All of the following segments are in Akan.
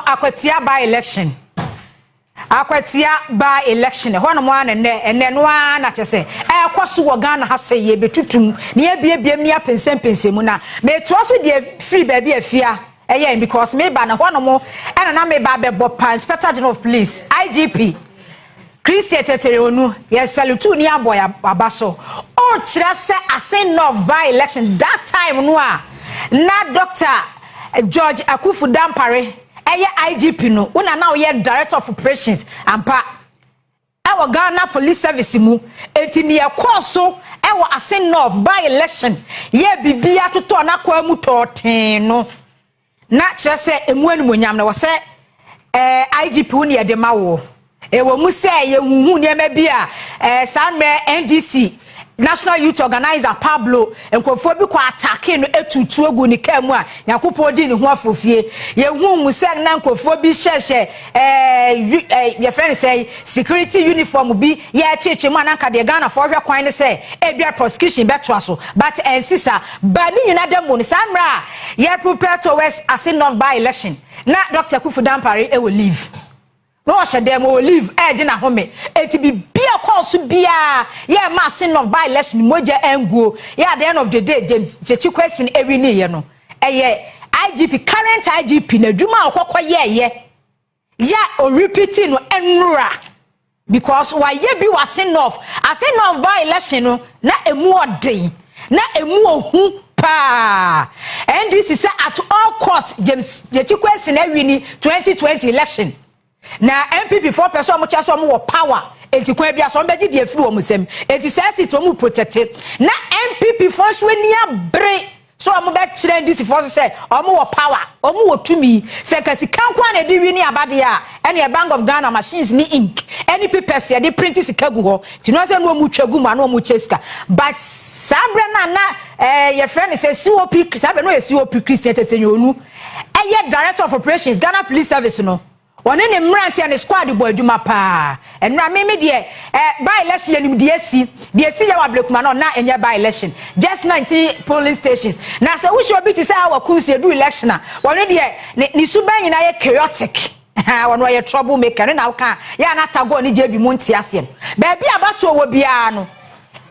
Akwatia by election, Akwatia by election hɔ nom a, nɛnɛ ɛnɛ no ara na kyɛ sɛ ɛrekɔ so wɔ Ghana ha sɛ yɛbɛtutum na yɛbiebiem ne yɛapɛnsɛmpɛnsɛm mu. Na metoa so deɛ firi baabi afia ɛyɛ, because meba no hɔ nom ɛna na meba bɛbɔ pa Inspector General of Police, IGP Christian Tetteh Yohuno. Yɛ salute ni abɔ aba so. Ɔrekyerɛ sɛ Assin North by election that time no a na Dr George Akuffo Dampare ɛyɛ IGP no, wona na ɔyɛ Director of Operations ampa ɛwɔ Ghana Police Service mu. Eti nea ɛkɔɔ so ɛwɔ Assin North by election yɛ bibi atotɔ n'akɔa mu tɔɔtɛn no, na kyerɛ sɛ emu animonyam na wɔ sɛ IGP wo ne yɛde ma wɔ. Ɛwɔ mu sɛ yɛhuhu nneɛma bi a saa mmerɛ NDC National Youth Organizer Pablo, nkurɔfoɔ bi kɔ attack no, etutu egu ne kaa mu a Nyankopɔn di ne ho afofie. Yɛhu mu sɛ na nkurɔfoɔ bi hyɛhyɛ ɛɛ ɛɛ yɛfrɛ no sɛ security uniform bi yɛakyekye mu a, nanka deɛ Ghanafoɔ hwɛ kwan ne sɛ ebia prosecution bɛtoa so, but ɛnsi sa ba ne nyinaa da mu no. Saa mmerɛ a yɛ prepare towards Assin North by election na Dr Akuffo Dampare ɛwɔ leave na ɔhyɛ dɛm, wɔ leave, ɛɛgye n'ahome. Eti bibia kɔɔ so biara yɛ ma Assin North by election mogya ɛnguo yɛ. At the end of the day, James Gyakye Quayson ɛwi ne yɛ no, ɛyɛ IGP, current IGP, na adwuma a ɔkɔkɔ yɛɛyɛ yɛ ɔrepeat no ɛnura, because wayɛ bi wɔ Assin North. Assin North by election no na emu ɔden na emu ohu paa. NDC sɛ at all cost James Gyakye Quayson ɛwi ni 2020 election, na NPP foɔ pɛ sɛ ɔmo kyerɛ sɛ ɔmo wɔ power, eti kwan bi aso ɔmo bɛgye deɛ firi wɔn nsam. Eti saa seat wɔn protect, na NPP foɔ nso ani abere so ɔmo bɛkyerɛ NDC foɔ so sɛ ɔmo wɔ power, ɔmo wɔ tumi. Sɛ nka sika nko a na ɛde wi ne abadeɛ a, ɛne Bank of Ghana machines ne ink ɛne papers yɛde print sika gu hɔ, nti no sɛ no ɔmo twa gu mu a na ɔmo kyɛ sika. But saa berɛ no a na yɛfrɛ no sɛ COP, saa berɛ no yɛ COP Christian Tetteh Yohuno ɛyɛ Director of Operations, Ghana Police Service no, ɔne ne mmeranteɛ ne squad bɔ adwuma paa. Ɛnura mímí deɛ by election yɛ nim deɛ si yɛ wɔ Ablekuma no, na ɛnyɛ by election, just 19 polling stations. Na sɛ wohyɛ obi te sɛ awɔ Kumsi edu election a, wɔn deɛ ne suban nyinaa yɛ chaotic. Wɔn ɔyɛ trouble maker ne na ɔka yɛ anatago ne gye bi mu nte aseɛ no. Beebi abatoɔ wɔ biara no,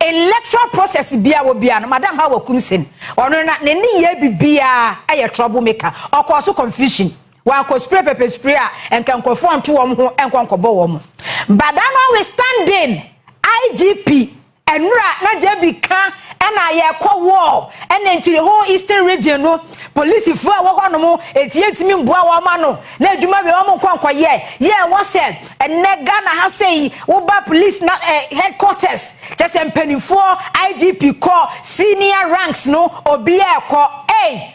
electoral process bia wɔ bia no, Madam Hawa Koomson, ɔno na ne ne yɛ bibiara ɛyɛ trouble maker. Ɔkɔɔ so confusion, wankɔ spray pepper spray a nka nkurɔfoɔ nto wɔn ho nkɔ nkɔbɔ wɔn. But that notwithstanding, IGP ɛnura na JB ka ɛna yɛkɔ wɔ ɛna nti the whole Eastern Region no, polisifoɔ a wɔwɔ hɔnom eti yɛntumi mbua wɔn ano na adwuma bi wɔn nkɔ nkɔyɛ yɛ wɔ sɛ ɛnɛ Ghana ha sɛ yi woba police na headquarters, kyɛ sɛ mpanimfoɔ, IGP kɔ, senior ranks no obiara ɛkɔ. Ɛy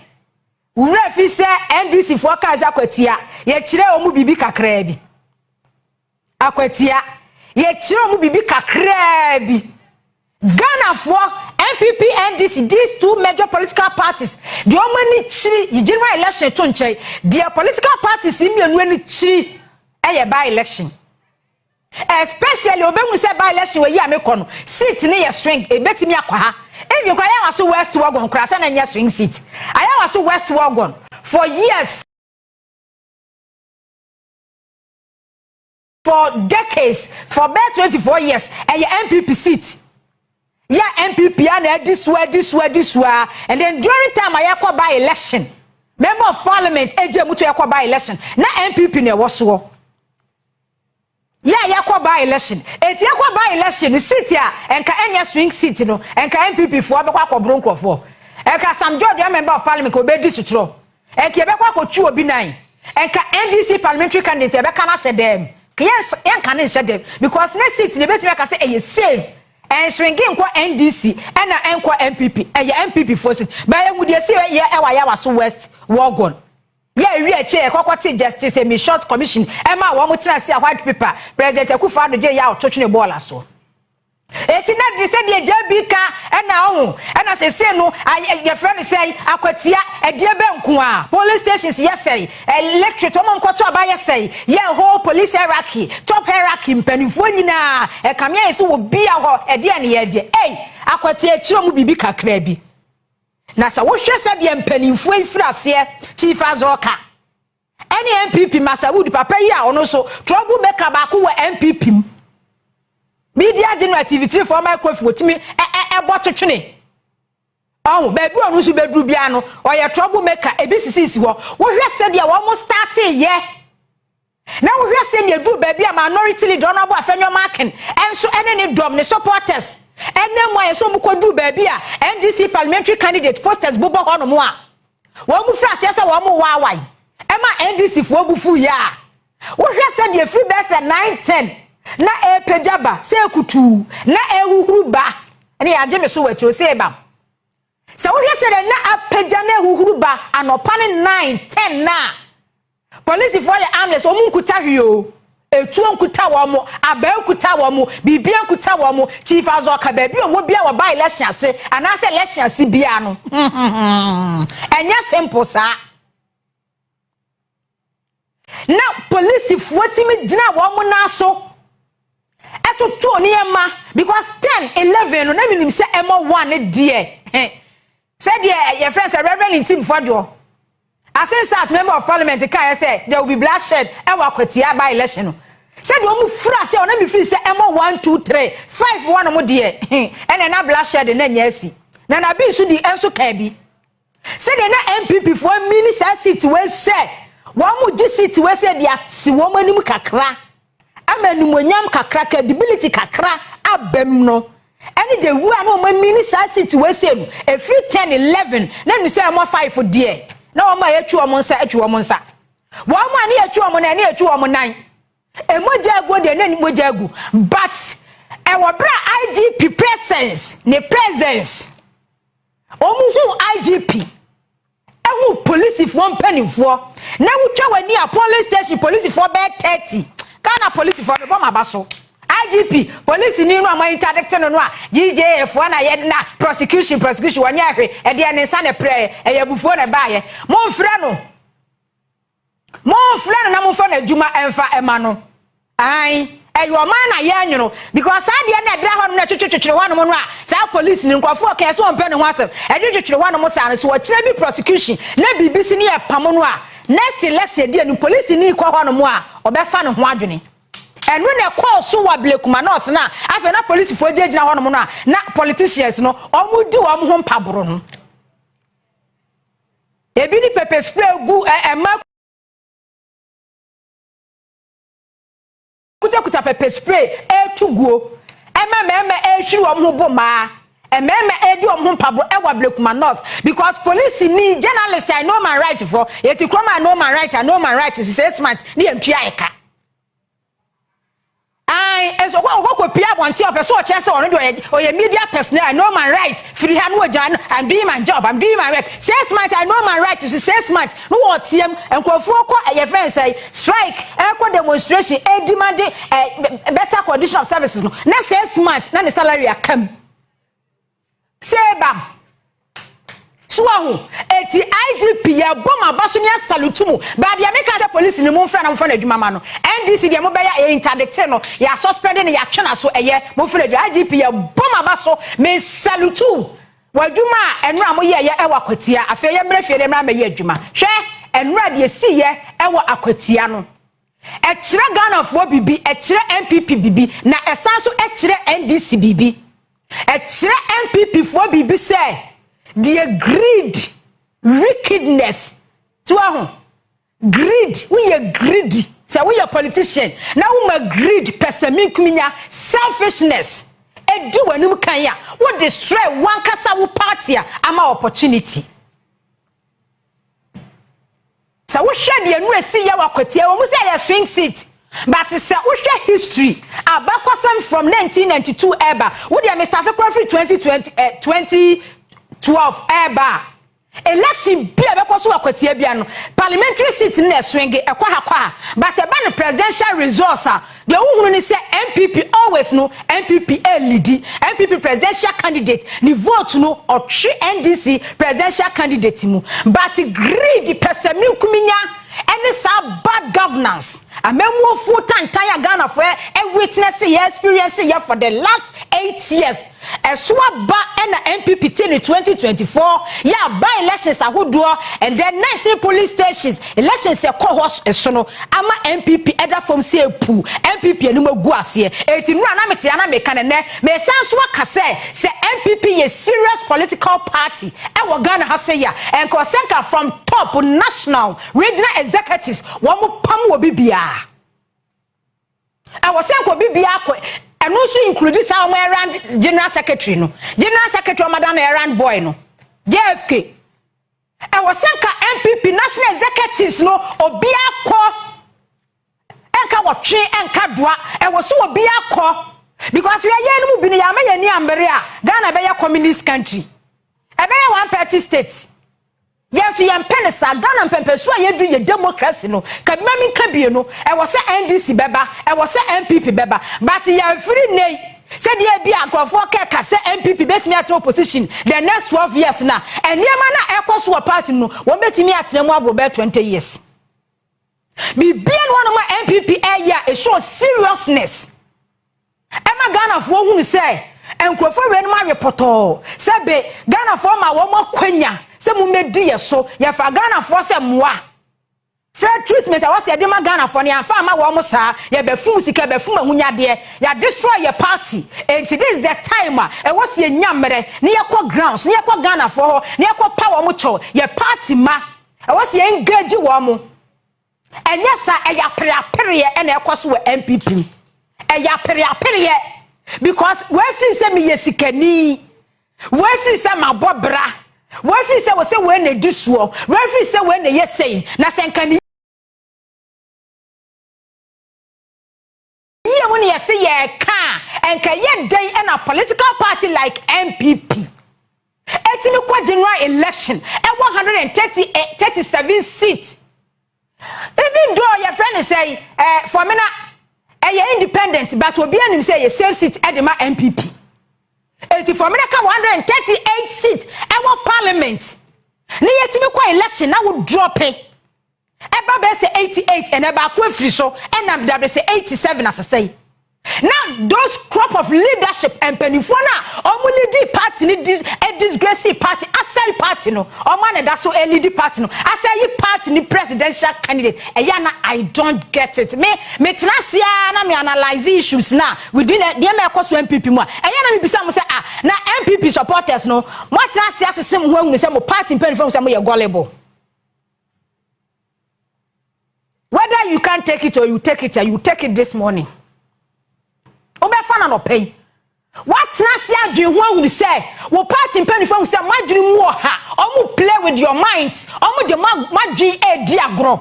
wura fi sɛ NDC foɔ kaa sɛ Akwatia yɛkyerɛ wɔn biribi kakraa bi. Akwatia yɛkyerɛ wɔn biribi kakraa bi. Ghanafoɔ, NPP, NDC, these two major political parties deɛ, wɔn ani kyiri general election to nkyɛn deɛ, political parties mmienu ani kyiri ɛyɛ by election. Especially obehun sɛ by election wɔ yi a mekɔ no, seat ne yɛ swing, ebetumi akɔ ha. Ebi kora Ayawaso West Wuogon kora sɛ na nyɛ swing seat. Ayawaso West Wuogon for years, for decades, for bɛɛ 24 years, ɛyɛ NPP seat. Yɛ NPP a na ɛdi so, ɛdi so, ɛdi so a, and then during time a yɛkɔ by election, member of parliament egye mu to yɛkɔ by election na NPP na ɛwɔ soɔ. Yɛ a yɛkɔ by election, eti yɛkɔ by election seat a nka ɛnyɛ swing seat no, nka NPP foɔ bɛkɔ akɔboro nkurɔfoɔ, nka Sam George yɛ member of parliament ka obɛdi sotorɔ, nka yɛbɛkɔ akɔtwi obi nan, nka NDC parliamentary candidate yɛbɛka no ahyɛ dɛm, yɛnka ne nhyɛ dɛm, because ne seat ne ebɛtumi aka sɛ ɛyɛ safe, ɛnswing nkɔ NDC ɛna ɛnkɔ NPP, ɛyɛ NPP foɔ seat. Bɛyɛ hu deɛ si yɛ ɛwɔ Ayawaso West Wuogon. Yɛ ewi akyire ɛkɔkɔ te Justice Amy Short Commission ɛma wɔn tena se a white paper President Akufo Addo gye yɛ a ɔtɔ twene bɔɔla so. Eti na de sɛdeɛ gya bi ka ɛna ɔho ɛna sese no yɛfrɛ no sɛ Akwatia ɛdeɛ bɛ nko a police stations yɛ sɛe, electorate wɔn nkɔto aba yɛ sɛe, yɛ whole police hierarchy, top hierarchy, mpanimfoɔ nyinaa ɛkame ayɛ sɛ wɔ bia hɔ ɛdeɛ ne yɛ deɛ ɛy Akwatia akyerɛ mu biribi kakra bi. Na sɛ wohwɛ sɛdeɛ mpanimfoɔ yi firi aseɛ, Chief Azɔka Ɛne NPP Masawood papa yi a ɔno nso trouble maker baako wɔ NPP mu, Media General, TV3 foɔ microphone otimi ɛbɔ twetwene ɔho baabi ɔno nso bɛduru biara no, ɔyɛ trouble maker. Ebi sisisi hɔ. Wohwɛ sɛdeɛ wɔn start yɛ na wohwɛ sɛdeɛ duru baabi a Minority Leader Honourable Afenyo Markin ɛnso ɛne ne dɔm, ne supporters, ɛnam mu a yɛsɛ wɔn kɔduru baabi a NDC parliamentary candidate posters bobɔ hɔnom a wɔn mu fira aseɛ sɛ wɔn waawae ɛma NDC foɔ bu fu yɛ a, wohwɛ sɛdeɛ firi bɛɛ sɛ 9:10 na ɛrepagya ba sɛ ekutuu na ɛhuhuru ba ɛne yɛagye me so wɔ akyire sɛ ɛba sɛ wohwɛ sɛ na apagya na ehuhuru ba anɔpa ne 9:10 na polisifoɔ yɛ armless, wɔn nkuta hwee o, etuo nkuta wɔn mo, abaa nkuta wɔn mo, biribi nkuta wɔn mo. Chief Azɔka baabi a wɔwɔ bia wɔ ba election ase anaasɛ election ase bia no, ɛnyɛ simple saa. Na polisifoɔ timi gyina wɔn nan so ɛtoto nneɛma because 10, 11 no na minim sɛ ɛmɔ 1 deɛ, sɛdeɛ yɛfrɛ sɛ Reverend Ntim Fordjour, Assin South Member of Parliament, kaa yɛ sɛ there will be bloodshed ɛwɔ Akwatia by election no, sɛdeɛ wɔn fura sɛ ɔna mi firi sɛ ɛmɔ 1, 2, 3, 5 1 mo deɛ, ɛna na bloodshed na nyɛ asi na na bi nso di ɛnso kaa bi sɛdeɛ na NPP foɔ mini saa seat wei sɛ wɔn mo gye seat wei sɛ de ate wɔn anim kakra ama animonyam kakra, credibility kakra aba mu no, ɛne de wu a na wɔn amini saa seat wei sɛ no efiri 10, 11 na nu sɛ ɛmɔ 5 deɛ, na wɔn a yɛtwi wɔn nsa atwi wɔn nsa, wɔn a ne yɛtwi wɔn nan ne yɛtwi wɔn nan, emogya agu deɛ ne mogya agu. But ɛwɔ bere a IGP presence, ne presence, wɔn hu IGP, ɛhu polisifoɔ mpanimfoɔ na wotwa w'ani a police station polisifoɔ bɛyɛ 30. Ghana polisifoɔ no bɔ ma ba so. IGP polisi ni no a mo interdict no a GJA foɔ na yɛ na prosecution wɔnyɛ ahwɛ ɛdeɛ ne nsa na prɛ ɛyɛ abufuo na ɛbaayɛ. Momfrɛ no, momfrɛ no na momfa no adwuma ɛmfa ɛma no. Ae, ɛyɛ ɔman na yɛ anwono because saa deɛ na ɛdra hɔ nom na ɛtwitwitwitwere hɔ nom no a saa police ni nkurɔfoɔ kɛɛ sɛ wɔmpɛ ne ho asɛm ɛtwitwitwere hɔ nom saa no so, wɔkyerɛ bi prosecution na biribi si ne yɛ pam no a, next election deɛ no police ni kɔ hɔ nom a ɔbɛfa ne ho adwene. Ɛno na ɛkɔɔ so wɔ Ablekuma North na afei na polisifoɔ gyinagyina hɔ nom no a na politicians no wɔn di wɔn ho mpaboro no, ebi ni pepper spray gu ɛ ɛma kutakuta pepper spray etu guo, ɛma mmarima ehwiri wɔn ho bɔ mmaa, mmarima edi wɔn ho mpaboro ɛwɔ Ablekuma North because police ni journalist. I know my right for yɛti kurom. I know my right, I know my right. 6 months ne yɛn tua ɛka ayi nso ɔkɔ kɔ pia abɔnten, ɔpɛ so ɔkyerɛ sɛ ɔno de ɔyɛ media personnel. I know my right. Firi ha no wɔ gyina no, I'm doing my job, I'm doing my work. 6 months, I know my right. So 6 months no wɔ ɔteam nkurɔfoɔ kɔ ɛyɛ fɛn sɛ strike, ɛkɔ demonstration, ɛdemand ɛ better condition of services no, na 6 months na ne salary akam sɛɛbam so ahu. Eti IGP, yɛ bɔ ma ba so ne asalute mu baabi a meka sɛ polisi ni mo nfra na mo fa no adwuma ma no. NDC deɛ, mo bɛyɛ yɛ interdict no, yɛ suspend no, yɛatwe na so ɛyɛ mo nfra adwuma. IGP, yɛ bɔ ma ba so, me salute wɔ adwuma a ɛnura mo yɛ yɛ ɛwɔ Akwatia. Afei yɛ mmerɛ fie ne mmerɛ amɛyɛ adwuma. Hwɛ ɛnura deɛ si yɛ ɛwɔ Akwatia no, ɛkyerɛ Ghanafoɔ bibi, ɛkyerɛ NPP bibi, na ɛsan so ɛkyerɛ NDC bibi. Ɛkyerɛ NPP foɔ bibi sɛ deɛ greed, wickedness tí wọ́n ho greed, woyɛ greedy sɛ woyɛ politician na woma greed, pɛsɛminkuminya, selfishness edi w'anim kan a wo destroy wankasa wo party a ama opportunity. Sɛ wohwɛ deɛ nu esi yɛ wɔ Akwatia wɔn mu sɛ ɛyɛ swing seat, but sɛ wohwɛ history abakɔsɛm from 1992 ɛɛba, wodeɛ Mr. Asekora firi 2020 2012 ɛɛba a, election bi a bɛkɔ so wɔ Akwatia bia no, parliamentary seat no na ɛswing ɛkɔ ha kɔ ha, but ɛba no presidential results a, deɛ wohunu ne sɛ NPP always no, NPP ɛlead. NPP presidential candidate ne vote no ɔtwe NDC presidential candidate mu, but greed, pɛsɛminkuminya, ɛne saa bad governance amamuofuo tantan a Ghanafoɔ ɛ witness yɛ, experience yɛ for the last 8 years. Ɛso aba ɛna NPP te ne 2024 yɛ aba elections ahodoɔ and then 19 polling stations elections ɛkɔ hɔ so no ama NPP ɛda fam sɛ epu NPP anim agu aseɛ. Eti nura na mete ana meka ne nɛ mesan so aka sɛ NPP yɛ serious political party ɛwɔ Ghana ha sɛ yɛ ɛnka ɔsɛnka from top national, regional executives, wɔn mo pam wɔ bibiara. Ɛwɔ sɛ nka obi biara kɔ. Ɛno nso include saa wɔn errand general secretary no, general secretary ɔmo no, errand boy no, JFK. Ɛwɔ sɛ nka NPP national executives no obiara kɔ, ɛnka wɔtwe, ɛnka doa. Ɛwɔ so obiara kɔ because yɛyɛ no mu bi no yɛama yɛn ni ambere a Ghana bɛyɛ communist country, ɛbɛyɛ one party state. Yɛn nso yɛn mpɛ ne saa. Ghana mpɛmpɛso a yɛdu yɛ democracy no kabima mi nka bie no, ɛwɔ sɛ NDC bɛba, ɛwɔ sɛ NPP bɛba, but yɛn firi ne yi sɛdeɛ bi a nkurɔfoɔ kɛka sɛ NPP bɛtumi atena opposition the next 12 years na nneɛma na ɛkɔ so wɔ party no, wɔn bɛtumi atena mu aboro bɛyɛ 20 years. Biribiara no wɔn a NPP ɛyɛ a ɛshow seriousness ɛma Ghanafoɔ hunu sɛ nkurɔfoɔ wei no awe pɔtɔɔ sɛ be Ghanafoɔ ma wɔn akwanya sɛ mo mɛdi yɛ so. Yɛfa Ghanafoɔ sɛ mmoa. Fair treatment a wɔsɛ yɛde ma Ghanafoɔ no, yɛamfa ama wɔn saa. Yɛbɛfum sika, yɛbɛfum ahunyadeɛ, yɛadestroy yɛ party. Enti this is the time a ɛwɔ sɛ yɛnya mmerɛ ne yɛkɔ grounds ne yɛkɔ Ghanafoɔ hɔ ne yɛkɔ pa wɔn kyɛw. Yɛ party ma ɛwɔ sɛ yɛn engage wɔn mo. Ɛnyɛ sa ɛyɛ apereapereɛ ɛna ɛkɔ so wɔ NPP mu. Ɛyɛ apereapereɛ because wɔafiri sɛ meyɛ sikani, wɔafiri sɛ mabɔ bra, wɔafiri sɛ wɔ sɛ wɔn na di soɔ, wɔafiri sɛ wɔn na yɛ sɛyi na sɛ nka ne yie mu ne yɛsɛ yɛreka a, nka yɛ dɛn ɛna political party like NPP etimi kɔ general election ɛwɔ 137 seats, even though yɛfrɛ ne sɛ Fomena ɛyɛ independent, but obi anim sɛ ɛyɛ safe seat ɛde ma NPP. Eti Fomena ka 138 seat ɛwɔ parliament ne yɛtumi kɔ election na wo drop ɛba bɛyɛ sɛ 88, ɛna baako afiri so ɛnam dabe sɛ 87 asesɛ yi. Na those crop of leadership mpanimfoɔ no a wɔn lead party no dis disgrace party, asɛe party no, wɔn a na da so lead party no, asɛe party no presidential candidate, ɛyɛ na I don't get it. Me tena ase a na me analyse issues na within deɛ ma ɛkɔ so NPP mu a, ɛyɛ na me bisa mo sɛ, ah, na NPP supporters no, mo atena ase asese mo ho ehunu sɛ mo party mpanimfoɔ sɛ mo yɛ gullible. Whether you can take it or you take it, you take it this morning, wobɛfa na nɔpɛ yi watena ase adwene ho ahunu sɛ wo party mpanimfoɔ ahu sɛ moadwene mu wɔ ha. Ɔmo play with your minds, ɔmo de moadwene edi agorɔ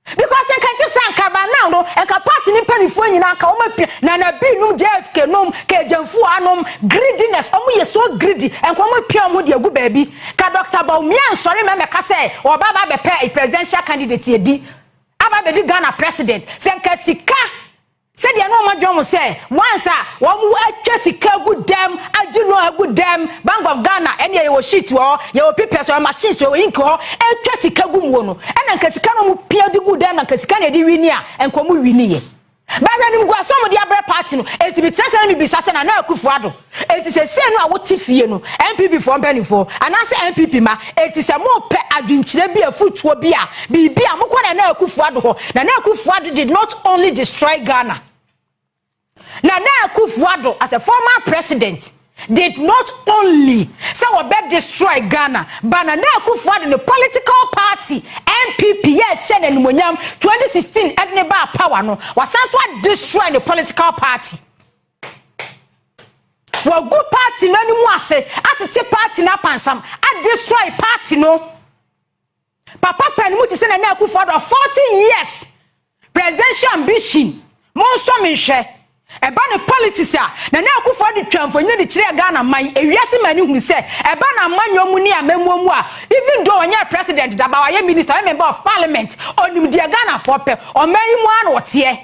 because nka nte sɛ nka ba now no, nka party ne mpanimfoɔ nyinaa nka wɔn apia na na bi nom JFK nom kegyamfo anom greediness. Ɔmo yɛ so greedy, nka wɔn apia wɔn de agu baabi ka Dr. Bawumia nsɔre mɛmɛka sɛ ɔba ba bɛpɛ presidential candidate edi aba bɛdi Ghana president sɛ nka sika sɛdeɛ na ɔma dwɔn mo sɛ once a wɔn atwa sika gu dɛm, agye no agu dɛm, Bank of Ghana ɛne yɛwɔ sheet wɔ hɔ, yɛwɔ papers wɔ, machines wɔ, ink wɔ hɔ, atwa sika gu mu wɔ no, ɛna nka sika no ɔmo pia de gu dɛm na nka sika na yɛde win a, nka ɔmo win yɛ bɛhwɛ no gu asɔm de abrɛ party no. Eti bi tena sɛ na mi bisa sɛ na Akufo Addo, eti sɛ sie no a wote fie no, NPP foɔ mpanimfoɔ anaasɛ NPP ma, eti sɛ mo pɛ adwenkyerɛ bi, afutuo bi a biribi a mokɔ na Akufo Addo hɔ. Na Akufo Addo did not only destroy Ghana. Nana Akufo Addo as a former president did not only sɛ wɔbɛ destroy Ghana, but Nana Akufo Addo ne political party NPP yɛ ɛhyɛ n'animonyam 2016 ɛde ne ba power no, wasan so destroy ne political party. Wagu party no anim ase, atete party no apansam, adestroy party no. Papa panin te sɛ Nana Akufo Addo, 40 years presidential ambition, mo nsɔ mi nhwɛ. Ɛba ne politics a, Nana Akufo Addo twa mfonyin de kyerɛ Ghana man, ewiase man hunu sɛ ɛba na amanyɔ mu ne amammuo mu a, even though ɔnyɛ president daba, wayɛ minister, ɔyɛ member of parliament, onim deɛ Ghanafoɔ pɛ. Ɔman yi mu ano ɔteɛ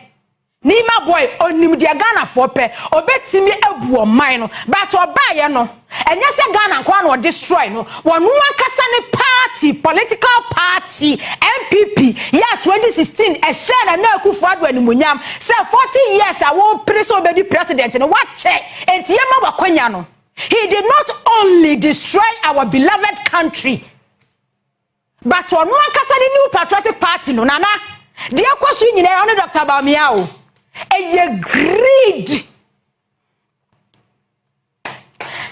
Nima boy, onim deɛ Ghanafoɔ pɛ, obetumi abu ɔman no. But ɔbaayɛ no, ɛnyɛ sɛ Ghana nko na ɔdestroy no, wɔn ankasa ne party, political party NPP. NPP yɛ a 2016 ɛhyɛ Nana Akufo Addo animuonyam sɛ 40 years a wɔpere sɛ wɔbɛdi president no, wakyɛ, enti yɛma wakwanya no. He did not only destroy our beloved country, but ɔno ankasa ne New Patriotic Party no. Nana, deɛ ɛkɔ so nyinaa, ɔne Dr Bawumia o, ɛyɛ greed.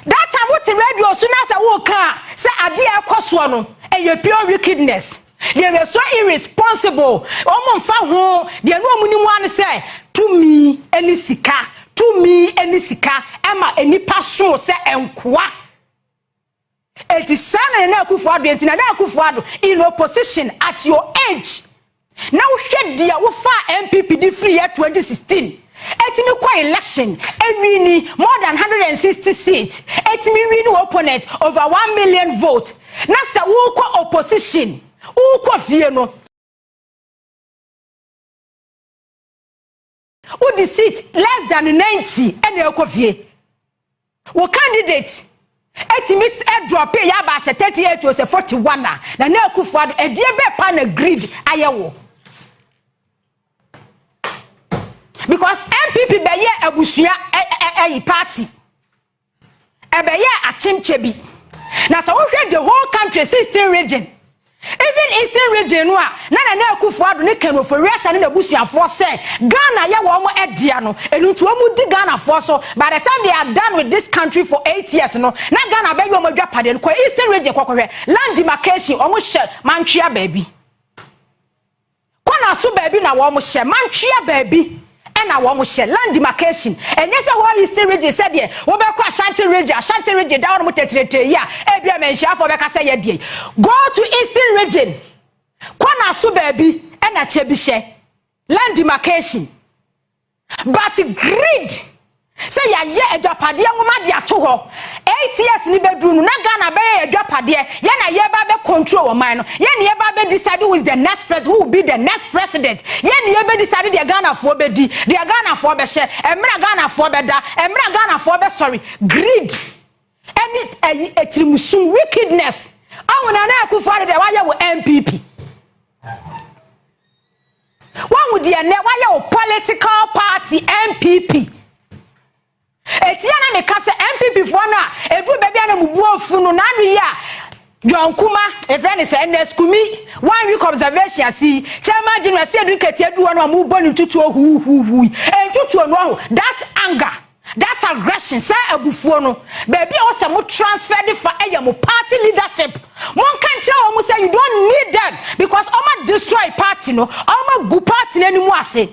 That time wote radio so na sɛ woka a sɛ adeɛ a ɛkɔ soɔ no ɛyɛ pure wickedness. They were so irresponsible. Wɔn mfa ho deɛ no, wɔn nimu ano sɛ tumi ne sika, tumi ne sika ɛma nipa so sɛ nkoa. Eti saa na Nana Akufo Addo, eti Nana Akufo Addo in opposition at your age na wohwɛ deɛ wofa NPP de firi yɛ 2016, etimi kɔ election, ewin more than 160 seats, etimi win opponent over 1 million vote, na sɛ wokɔ opposition, wokɔ fie no, wodi seat less than 90 ɛna ɛkɔ fie, wo candidate etimi ɛdrop yɛ aba asɛ 38 o sɛ 41 a, Nana Akufo Addo, ɛdeɛ bɛɛ pa na greed ayɛ wo? Because NPP bɛyɛ abusua ɛyi party, ɛbɛyɛ akyemkyɛ bi. Na sɛ wohwɛ the whole country, 16 region, even Eastern Region no a na Nana Akufo Addo ne Ken Ofori-Atta ne n'abusuafoɔ sɛ Ghana yɛ wɔn ɛdea no, ɛnu nti wɔn di Ghanafoɔ so. By the time they are done with this country for 8 years no, na Ghana bɛyɛ wɔn adwapadeɛ no. Kɔ Eastern Region, kɔkɔhwɛ land demarcation. Wɔn hyɛ mantwea baabi, kɔna so baabi na wɔn hyɛ mantwea baabi ɛna wɔn hyɛ land demarcation. Ɛnyɛ sɛ wɔn Eastern Region, sɛdeɛ wɔbɛkɔ Ashanti Region, Ashanti Region da wɔn tɛtɛrɛtɛ yi a, ebi a mɛnhyiafoɔ bɛka sɛ yɛ deɛ. Go to Eastern Region, kɔna so baabi ɛna kyɛ bi hyɛ land demarcation. But greed sɛ yɛayɛ agyapadeɛ nwoma de ato hɔ, 8 years ni bɛduru no na Ghana bɛyɛ agyapadeɛ yɛn na yɛba bɛ control wɔ man no, yɛn na yɛba bɛ decide who is the next president, who will be the next president, yɛn na yɛbɛ decide deɛ Ghanafoɔ bɛdi, deɛ Ghanafoɔ bɛhyɛ, mmerɛ Ghanafoɔ bɛda, mmerɛ Ghanafoɔ bɛsɔre. Greed ɛne ɛyi etirimusum, wickedness. Ɔwɔ Nana Akufo Addo deɛ wayɛ wɔ NPP, wɔn deɛ nɛ wayɛ wɔ political party NPP. Etia na meka sɛ NPP foɔ no a edu baabi a na mu bu afu no n'ano yi a, John Kuma efrɛ ne sɛ Ernest Kumi, one week observation asi chairman general si edu nketewa du hɔ no a mu bɔ ne ntutuo huuhuuhu ntutuo no aho. That anger, that aggression, sɛ abufuo no, baabi a wɔsɛ mo transfer de fa ɛyɛ mo party leadership. Mo nka nkyerɛ wɔn sɛ you don't need them, because ɔmo destroy party no, ɔmo gu party no anim ase,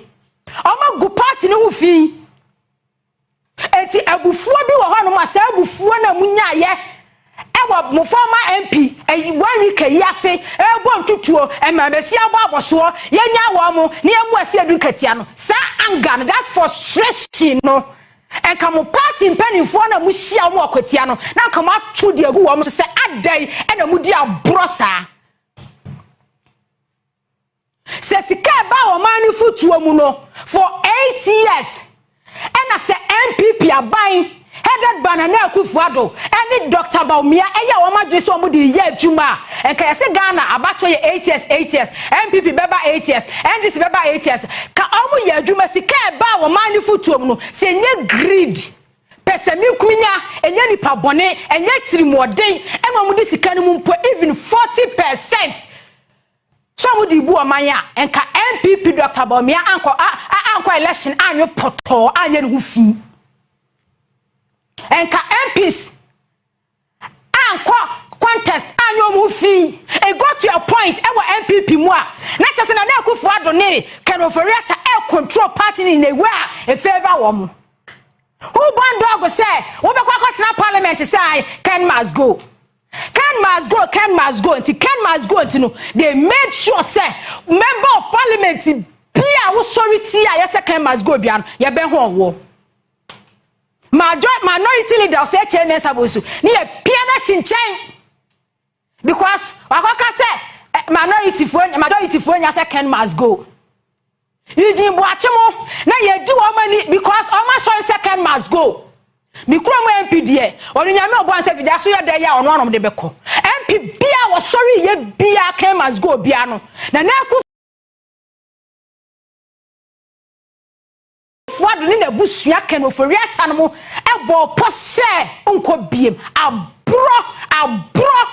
ɔmo gu party no ho fi. Eti abufuo bi wɔ hɔnom a, saa abufuo na mu nyaayɛ ɛwɔ mo former MP ɛyi one week yi ase ɛbɔ ntutuo ɛmɛ bɛsi abɔ abɔsoɔ, yɛnya wɔn mo ne yɛn mu ɛsi edu nketewa no. Saa anger no, that frustration no, nka mo party mpanimfoɔ na mo hyia wɔn ɔkɔtia no na nka mo ato deɛ egu wɔn so sɛ adan ɛna mo di aborɔ saa sɛ sika ɛba wɔn man no fotuo mu no for 8 years. Ɛna sɛ NPP aban headed by Nana Akufo-Addo ɛne Dr Bawumia ɛyɛ wɔn adwene sɛ wɔn de yɛ adwuma a, nka yɛsɛ Ghana abatoɔ yɛ 8 years, 8 years, NPP bɛba 8 years, NDC bɛba 8 years, ka wɔn yɛ adwuma, sika ɛba wɔn man no fotuo mu no, sɛ nye greed, pɛsɛminkuminya, ɛnyɛ nipa bɔne, ɛnyɛ tirimɔden ɛna wɔn de sika no mu mpo even 40% so wɔn de bu ɔman a, nka NPP Dr Bawumia ankɔ election anyɛ pɔtɔɔ, anyɛ ne ho fi. Nka MPs ankɔ contest anyɛ wɔn ho fi. It got to a point ɛwɔ NPP mu a na kyerɛ sɛ Nana Akufo Addo ne Ken Ofori-Atta ɛ control party in a way a e favour wɔn. Who born dog sɛ wobɛkɔ akɔtena parliament sɛ Ken must go, Ken must go, Ken must go? Nti Ken must go nti no, they made sure sɛ member of parliament bi a wosɔre ti a yɛsɛ Ken must go bia no, yɛbɛn ho ɔwɔ minority leader ɔsɛ chairman Sabosu ne yɛ pia na si nkyɛn because wakɔka sɛ minority foɔ, majority foɔ nya sɛ Ken must go. Eugene Boakye mo na yɛdi wɔn ani because wɔn asɔre sɛ Ken must go. Mi kura mu MP deɛ, ɔno Nyame ɔbɔ ansa fidja so yɛ dɛ yɛ a, ɔno anom de bɛkɔ. MP bia wɔsɔre yɛ bia Ken must go bia no, Nana Akufo-Addo ne n'abusua Ken Ofori-Atta no mo ɛbɔ pɔ sɛ nkɔ biem. Aborɔ, aborɔ,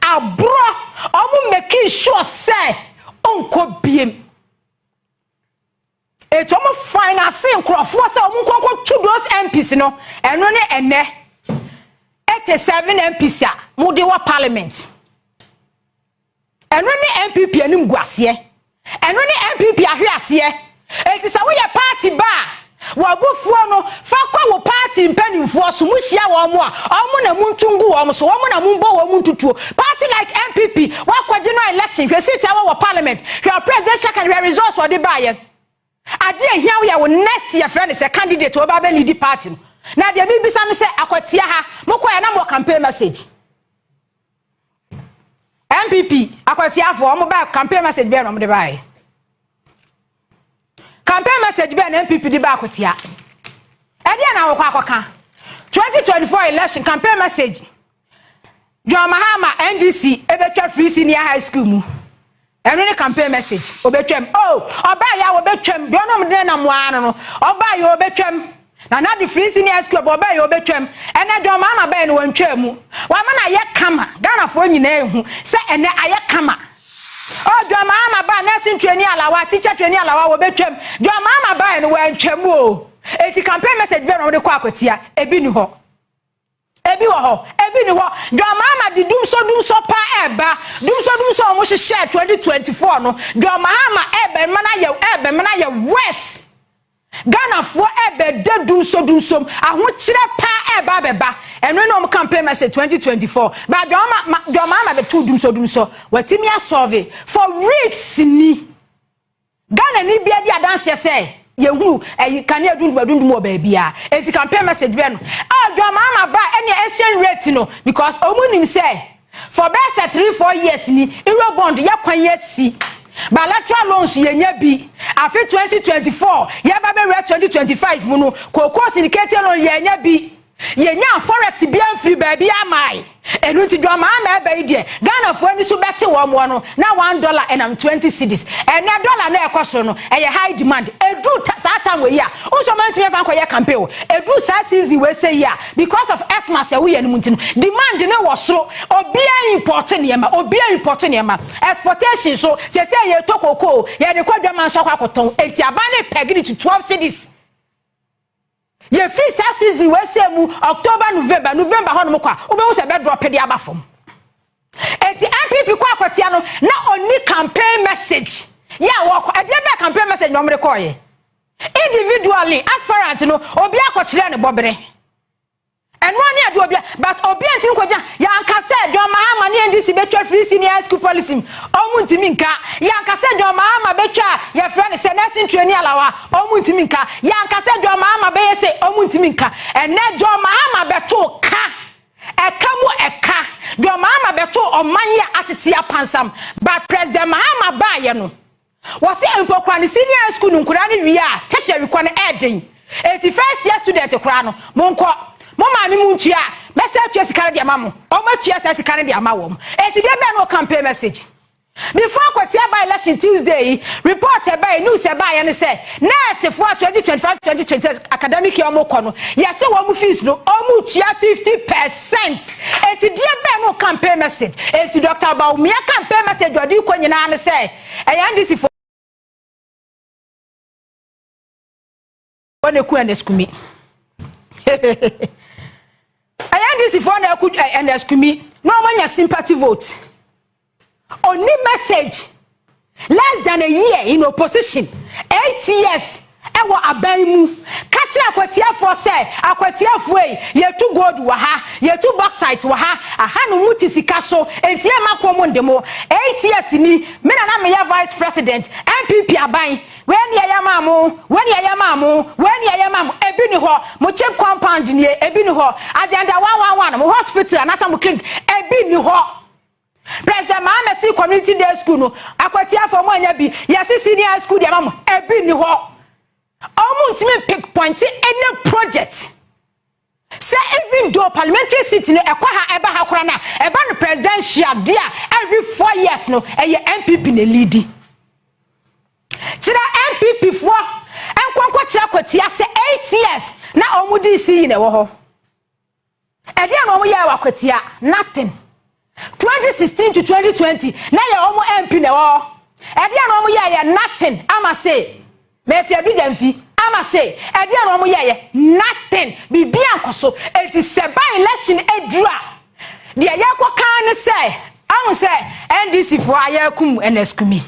aborɔ. Ɔmo making sure sɛ nkɔ biem. Etu ɔmo finance nkurɔfoɔ sɛ ɔmo nkɔnkɔ tu those MPs no. Ɛno ne ɛnɛ 87 MPs a mo de wɔ parliament. Ɛno ne NPP anim gu aseɛ, ɛno ne NPP ahwe aseɛ. Eti sɛ woyɛ party ba a, wɔabufuo no fa kɔ wo party mpanimfoɔ so. Mo hyia wɔn mo a, ɔmo na mo ntu ngu wɔn so, wɔn na mo mbɔ wɔn mo ntutuo. Party like NPP, wakɔ general election, hwɛ seat a wɔwɔ parliament, hwɛ presidential candidate, hwɛ results ɔde baayɛ. Adeɛ ehia wo yɛ wo next, yɛfrɛ no sɛ candidate wɔba bɛ lead party no. Na deɛ bibisa no sɛ, Akwatia ha mokɔ yɛ na mo campaign message, NPP Akwatiafoɔ ɔmo ba, campaign message bɛɛ na ɔmo de baayɛ? Campaign message bɛɛ na NPP de ba Akwatia? Ɛdeɛ na wɔkɔ akɔka 2024 election campaign message, John Mahama, NDC ebetwa free senior high school mu. Ɛno ne campaign message. Obetwam oh, ɔbaa yɛ a obetwam deɛ ɔnom de nam waa no, ɔbaa yɛ obetwam na na de free senior high school bɔ, ɔbaa yɛ obetwam. Ɛnɛ John Mahama bɛyɛ no, wɔntwa mu, wama na ayɛ kama. Ghanafoɔ nyinaa ehu sɛ ɛnɛ ayɛ kama. Oh, John Mahama ba, nursing training allowance, teacher training allowance, wɔbɛtwam. John Mahama baa no, wɔntwam o. Eti campaign message bɛɛ na wɔde kɔ Akwatia? Ebi ni hɔ, ebi wɔ hɔ, ebi ni hɔ. John Mahama de dumso dumso pa ɛɛba, dumso dumso a wɔn hyehyɛ 2024 no, John Mahama ɛɛbɛ mana yɛ, ɛɛbɛ mana yɛ worse. Ghanafoɔ ɛbɛda dumso dumsom, ahokyerɛ paa ɛɛba abɛba. Ɛno ne wɔn campaign message 2024. Ba John Mahama bɛtu dumso dumso, wɔtumi asolve for weeks ni. Ghana ni bia di adanseɛ sɛ yɛhunu ɛyi kanea dundum adundum wɔ baabi a. Eti campaign message bɛɛ no a John Mahama ba ɛne exchange rate no, because ɔmo nim sɛ for bɛɛ sɛ 3-4 years ni, euro bond yɛ kwan yɛ si, bilateral loans yɛnya bi. Afe 2024 yɛba bɛwura 2025 mu no, cocoa syndicated loan yɛnya bi, yɛnya forex bi amfiri baabi amae. Ɛno nti John Mahama ɛbɛ yi deɛ, Ghanafoɔ ani so bɛte wɔn wɔ no na $1 ɛnam 20 cedis. Ɛnɛ dollar na ɛkɔ soro no, ɛyɛ high demand. Edu saa time wɔ yi a, nso ɔmo ntumi fa nkɔyɛ campaign o. Edu saa season wɔ ese yi a, because of Xmas ɛwɔ yɛn mu nti no, demand ne wɔ soro. Obiara import nneɛma, obiara import nneɛma. Exportation so sɛ yɛtɔ koko, yɛde kɔ dwama nso akɔ akɔtɔn. Eti aban ne peg to 12 cedis. Yɛfiri saa season wɔ ese mu, October, November hɔ nom kɔ a, wobɛhu sɛ ɛbɛdrop de aba fam. Eti NPP kɔ Akwatia no na ɔni campaign message yɛ a wɔkɔ. Ɛdeɛ bɛɛ campaign message na ɔmo de kɔɔyɛ? Individually, aspirant no, obi akɔkyerɛ ne bɔbere, ɛnoa ne ade obia, but obi ntumi nkɔgya. Yɛanka sɛ John Mahama ne NDC bɛtwa free senior high school policy mu, ɔmo ntumi nka. Yɛanka sɛ John Mahama bɛtwa a yɛfrɛ no sɛ nursing training allowance, ɔmo ntumi nka. Yɛanka sɛ John Mahama bɛyɛ sɛ, ɔmo ntumi nka. Ɛnɛ John Mahama bɛto ka ɛka mu ɛka. John Mahama bɛto ɔman yi a atete apansam. But President Mahama baayɛ no, wɔsi mpɔkwa ne senior high school no nkwadaa no wie a, tertiary kɔ no ɛɛden. Eti first year student koraa no, mo nkɔ mo maame mu ntua, mɛsɛ atua sika no de ama mo. Ɔmo atua saa sika no de ama wɔn. Eti deɛ bɛn no campaign message before Akwatia by election? Tuesday yi, report ɛbaa yi, news ɛbaa yɛ no sɛ nursefoɔ a 2025 2026 academic year ɔmo kɔ no, yɛsɛ wɔn fees no, ɔmo tua 50%. Eti deɛ bɛn no campaign message? Eti Dr Bawumia campaign message ɔde kɔ nyinaa no sɛ ɛyɛ NDC fo wɔn eku Ernest Kumi, ɛyɛ NDC foɔ na ɛku Ernest Kumi na wɔn anya sympathy vote. Oni message. Less than a year in opposition, 8 years ɛwɔ aban mu, kakyere Akwatiafoɔ sɛ, Akwatiafoɔ yi, yɛtu gold wɔ ha, yɛtu bauxite wɔ ha, aha no mu ti sika so, enti ɛma kɔn mu nde mo. 8 years ni, me na na meyɛ vice president. NPP aban wei ni ɛyɛ maa mo, wei ni ɛyɛ maa mo, wei ni ɛyɛ maa mo. Ebi ni hɔ. Mo CHPS compound nie, ebi ni hɔ. Agenda 111, mo hospital anasa mo clinic, ebi ni hɔ. President Mahama si community day school no, Akwatiafoɔ mo anya bi. Yɛsi senior high school deɛ ma mo, ebi ni hɔ. Ɔmo ntumi pick point any project. Sɛ even though parliamentary seat no ɛkɔ ha ɛba ha koraa na ɛba no, presidential deɛ, every 4 years no ɛyɛ NPP na lead. Kyerɛ NPP foɔ nkɔnkɔ kyerɛ Akwatia sɛ 8 years na wɔn di si yi na ɛwɔ hɔ. Ɛdeɛ na wɔn yɛ wɔ Akwatia? Nothing. 2016 to 2020 na yɛ wɔn MP na ɛwɔ hɔ. Ɛdeɛ na wɔn yɛ yɛ nothing. Ama se mɛsi adu gyamfi ama se ɛdeɛ na wɔn yɛ yɛ nothing. Biribi ankɔ so. Eti sɛ by election eduru a, deɛ yɛkɔ kan ne sɛ ahun sɛ NDC foɔ ayɛ kum Ernest Kumi.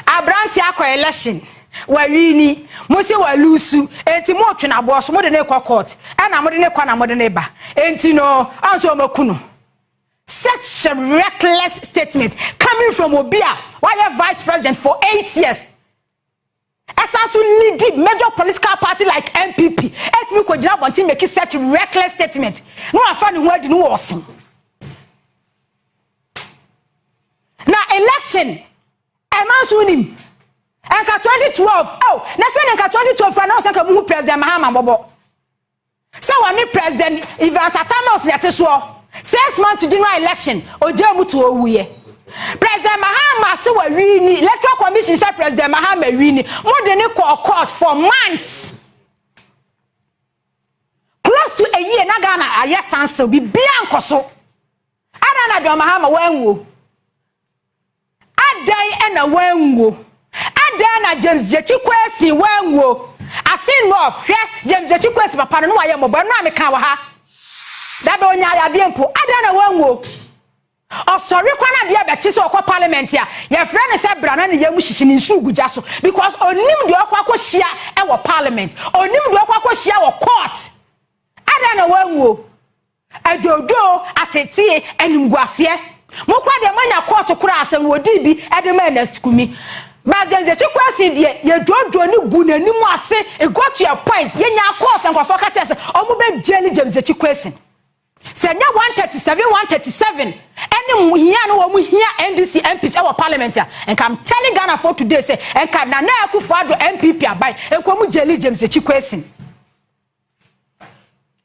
Aberante akɔ election, wawini, mo si wa lose, enti mo twe n'aboɔ so, mo de ne kɔ court, ɛna mo de ne kɔ na mo de ne ba. Enti no ɔnso wɔn aku no. Such a reckless statement coming from obi a wayɛ vice president for 8 years, ɛsan so lead major political party like NPP, ɛtumi kɔ gyina abɔnten make such reckless statement na wafa ne ho adi no wɔ ɔsen na election ɛma nso nim. Nka 2012 oh, na sɛ ne nka 2012 kora na ɔsɛ nka muhu President Mahama bɔbɔ sɛ wɔne President Evans Atta Mills na ɛte soɔ. 6 months to general election, ogya mu to owuyɛ. President Mahama sɛ wawini, Electoral Commission sɛ President Mahama wini, mo de ne kɔ court for months, close to a year, na Ghana ayɛ standstill, biribiara nkɔ so. Adan na John Mahama wanwuo? Adan ɛna wanwuo? Adan na James Gyakye Quayson wanwuo? Assin North, hwɛ James Gyakye Quayson papa no no wayɛ mmɔbɔ. Ɛno a meka wɔ ha dabe onya ayadeɛ mpo. Adan na wanwuo? Ɔsɔre kwan adeɛ bɛkye sɛ ɔkɔ parliament a yɛfrɛ no sɛ bra na ne yam hyehye ne nsu gu gya so, because onim deɛ ɔkɔ akɔhyia ɛwɔ parliament, onim deɛ ɔkɔ akɔhyia wɔ court. Adan na wanwuo? Adwoodwoo, atetee, animguaseɛ mokora deɛ moanya court kora asɛm wɔdii bi ɛde ma Ernest Kumi. But James Gyakye Quayson deɛ, yɛdwoodwoo ne gu n'anim ase. It got to a point yɛnya court, nkurɔfoɔ ka kyerɛ sɛ ɔmo bɛ jail James Gyakye Quayson sɛ nyɛ 137 137 ɛne hia no wɔn hia NDC MPs ɛwɔ parliament a, nka I'm telling Ghana for today sɛ nka Nana Akufo Addo NPP aban nka wɔn jail James Gyakye Quayson.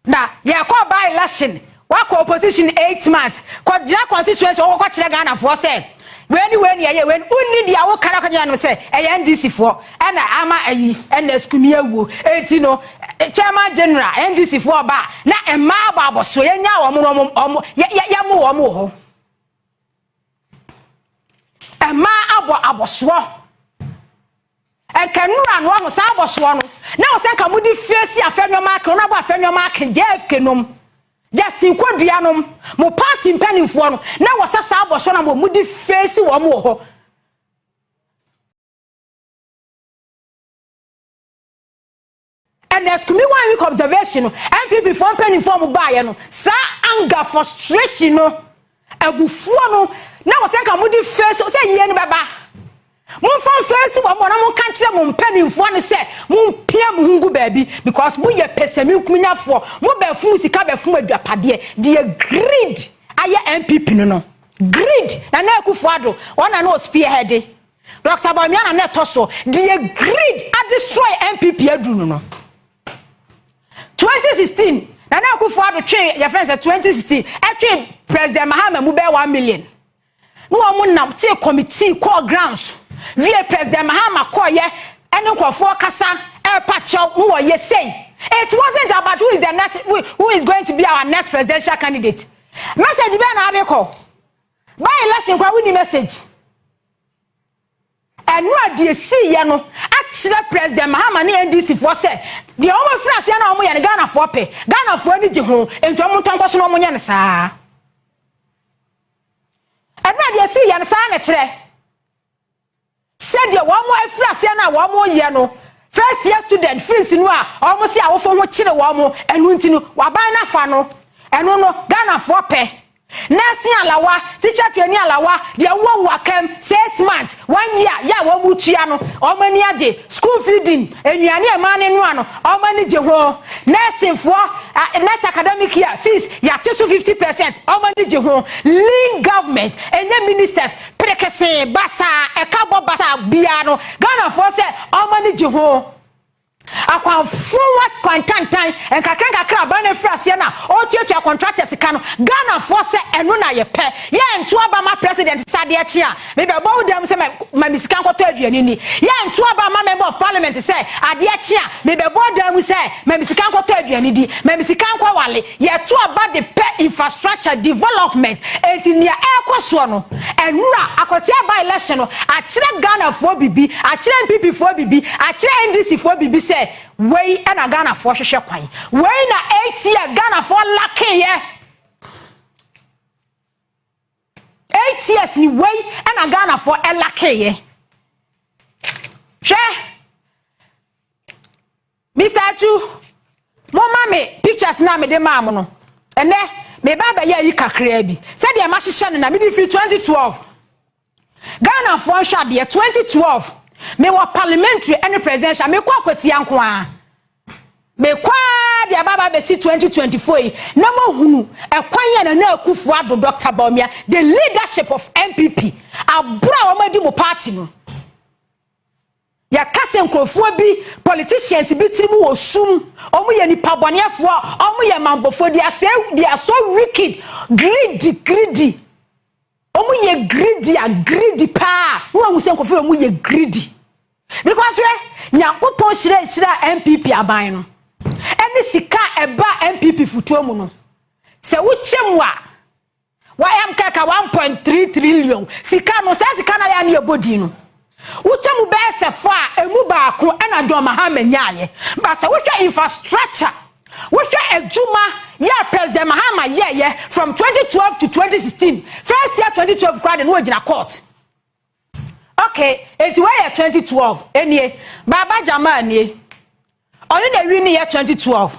Na yɛkɔ by election, wakɔ opposition 8 months, kɔgyina constituency, wɔkɔ kyerɛ Ghanafoɔ sɛ wei ni, wei ni, ɛyɛ wei ni. Wonni deɛ woka na kɔgyina no sɛ ɛyɛ NDC foɔ ɛna ama ayi ɛna sukumi awuo. Eti no chairman general NDC foɔ ba na mmaa abɔ abɔso, yɛnya wɔn no wɔn wɔn yɛ yɛ yɛmo wɔn wɔ hɔ. Mmaa abɔ abɔsoɔ, nkanura no ɔho saa abɔsoɔ no na wɔsɛ nka mo de fie si Afenyo Markin no abɔ Afenyo Markin, JFK nom, Justin Kodua nom, mo party mpanimfoɔ no na wɔsɛ saa abɔsoɔ no mo de fie si wɔn wɔ hɔ. Ɛna Kumi one week observation no, NPP foɔ mpanimfoɔ mo baayɛ no, saa anger, frustration no, abufuo no na wɔsɛ nka mo de fie si sɛ yie no bɛba. Momfa mfɛnsi wɔn mo na monka nkyerɛ mo mpanimfoɔ no sɛ mompia mo ho ngu baabi, because moyɛ pɛsɛmenkominyafoɔ. Mobɛfom sika, bɛfom adwapadeɛ. Deɛ greed ayɛ NPP no, greed na na Akufo Addo wɔn na ɔspearhead, Dr Bawumia na na ɛtɔ so. Deɛ greed adestroy NPP adu no, 2016 Nana Akufo Addo twe yɛfrɛ sɛ 2016 ɛtwe President Mahama mu bɛyɛ 1 million na wɔn nam te committee kɔɔ grounds wie. President Mahama kɔɔyɛ ɛne nkurɔfoɔ kasa ɛɛpa kyɛw no wɔyɛ sei. It wasn't about who is the next who is going to be our next presidential candidate. Message bɛɛ na ade kɔ by election kora wonni message. Ɛno a deɛ siiɛ no akyerɛ President Mahama ne NDC foɔ sɛ deɛ wɔn afiri aseɛ na wɔn yɛ no, Ghanafoɔ pɛ, Ghanafoɔ ani gye ho, nti wɔn ntɔnkɔ so na wɔn nyɛ no saa. Ɛno a deɛ siiɛ no saa na kyerɛ sɛdeɛ wɔn afiri aseɛ no a wɔn yɛ no. First year student fees no a wɔn si awofo ho kyerɛ wɔn, ɛno nti no waban n'afa no, ɛno no Ghanafoɔ pɛ. Nursing allowance, teacher training allowance deɛ wɔ wɔ akam 6 months, one year yɛ a wɔn mu tua no, wɔn ani agye. School feeding, nnuane ɛmaa ne noa no, wɔn ani gye ho. Nursing foɔ, next academic year fees yɛate so 50%, wɔn ani gye ho. Lean government, ɛnyɛ ministers perekese basaa, ɛka bɔ basaa biara no, Ghanafoɔ sɛ wɔn ani gye ho. Akwanfowa kwantantan nkakra nkakra aban no afiri aseɛ na ɔretuatua contractors sika no, Ghanafoɔ sɛ ɛno na yɛpɛ. Yɛnto aba ma president sɛ adeɛ kye a mebɛbɔ wo dam sɛ ma me sika nkɔtɔ aduane ni. Yɛnto aba ma member of parliament sɛ adeɛ kye a mebɛbɔ dam sɛ ma me sika nkɔtɔ aduane di, ma me sika nkɔwale. Yɛto aba de pɛ infrastructure development. Enti nea ɛrekɔ soɔ no, ɛnura Akwatia by election no akyerɛ Ghanafoɔ bibi, akyerɛ NPP foɔ bibi, akyerɛ NDC foɔ bibi sɛ wei ɛna Ghanafoɔ hwehwɛ kwan. Wei na 8 years Ghanafoɔ lackeyɛ. 8 years ni wei ɛna Ghanafoɔ ɛlackeyɛ. Hwɛ, Mr Atu, momma me pictures na mede maa mo no. Ɛnɛ meba abɛyɛ ayi kakraa bi sɛdeɛ mahyehyɛ no na mede firi 2012. Ghanafoɔ nhwɛ adeɛ. 2012 mewɔ parliamentary ne presidential. Mekɔ Akwatia nko a mekɔ a de aba aba bɛsi 2024 yi na mahunu ɛkwan yɛ Nana Akufo Addo, Dr Bawumia, the leadership of NPP, aboro a wɔn adi mo party no. Yɛka sɛ nkurɔfoɔ bi, politicians bi tiri mu wɔ sum, wɔn yɛ nipa bɔnɛfoɔ, wɔn yɛ mambɔfoɔ. They are so wicked, greedy, greedy. Wɔn yɛ greedy a greedy paa. Wɔn ahu sɛ nkurɔfoɔ wɔn yɛ greedy because hwɛ, Nyankopɔn hyira hyira NPP aban no ɛne sika ɛba NPP futuo mu no, sɛ wokyɛ mu a wayam kaka 1.3 trillion sika no, saa sika no ayɛ ne yɛbɔ din no, wokyɛ mu bɛyɛ sɛ fo a emu baako ɛna John Mahama nyaayɛ. Ba sɛ wohwɛ infrastructure, wohwɛ adwuma yɛ President Mahama yɛyɛ from 2012 to 2016, first year 2012 koraa de no wɔgyina court. Okay, eti wɔyɛ 2012 enie. Baba Jamal nie, ɔno na ewi ne yɛ 2012,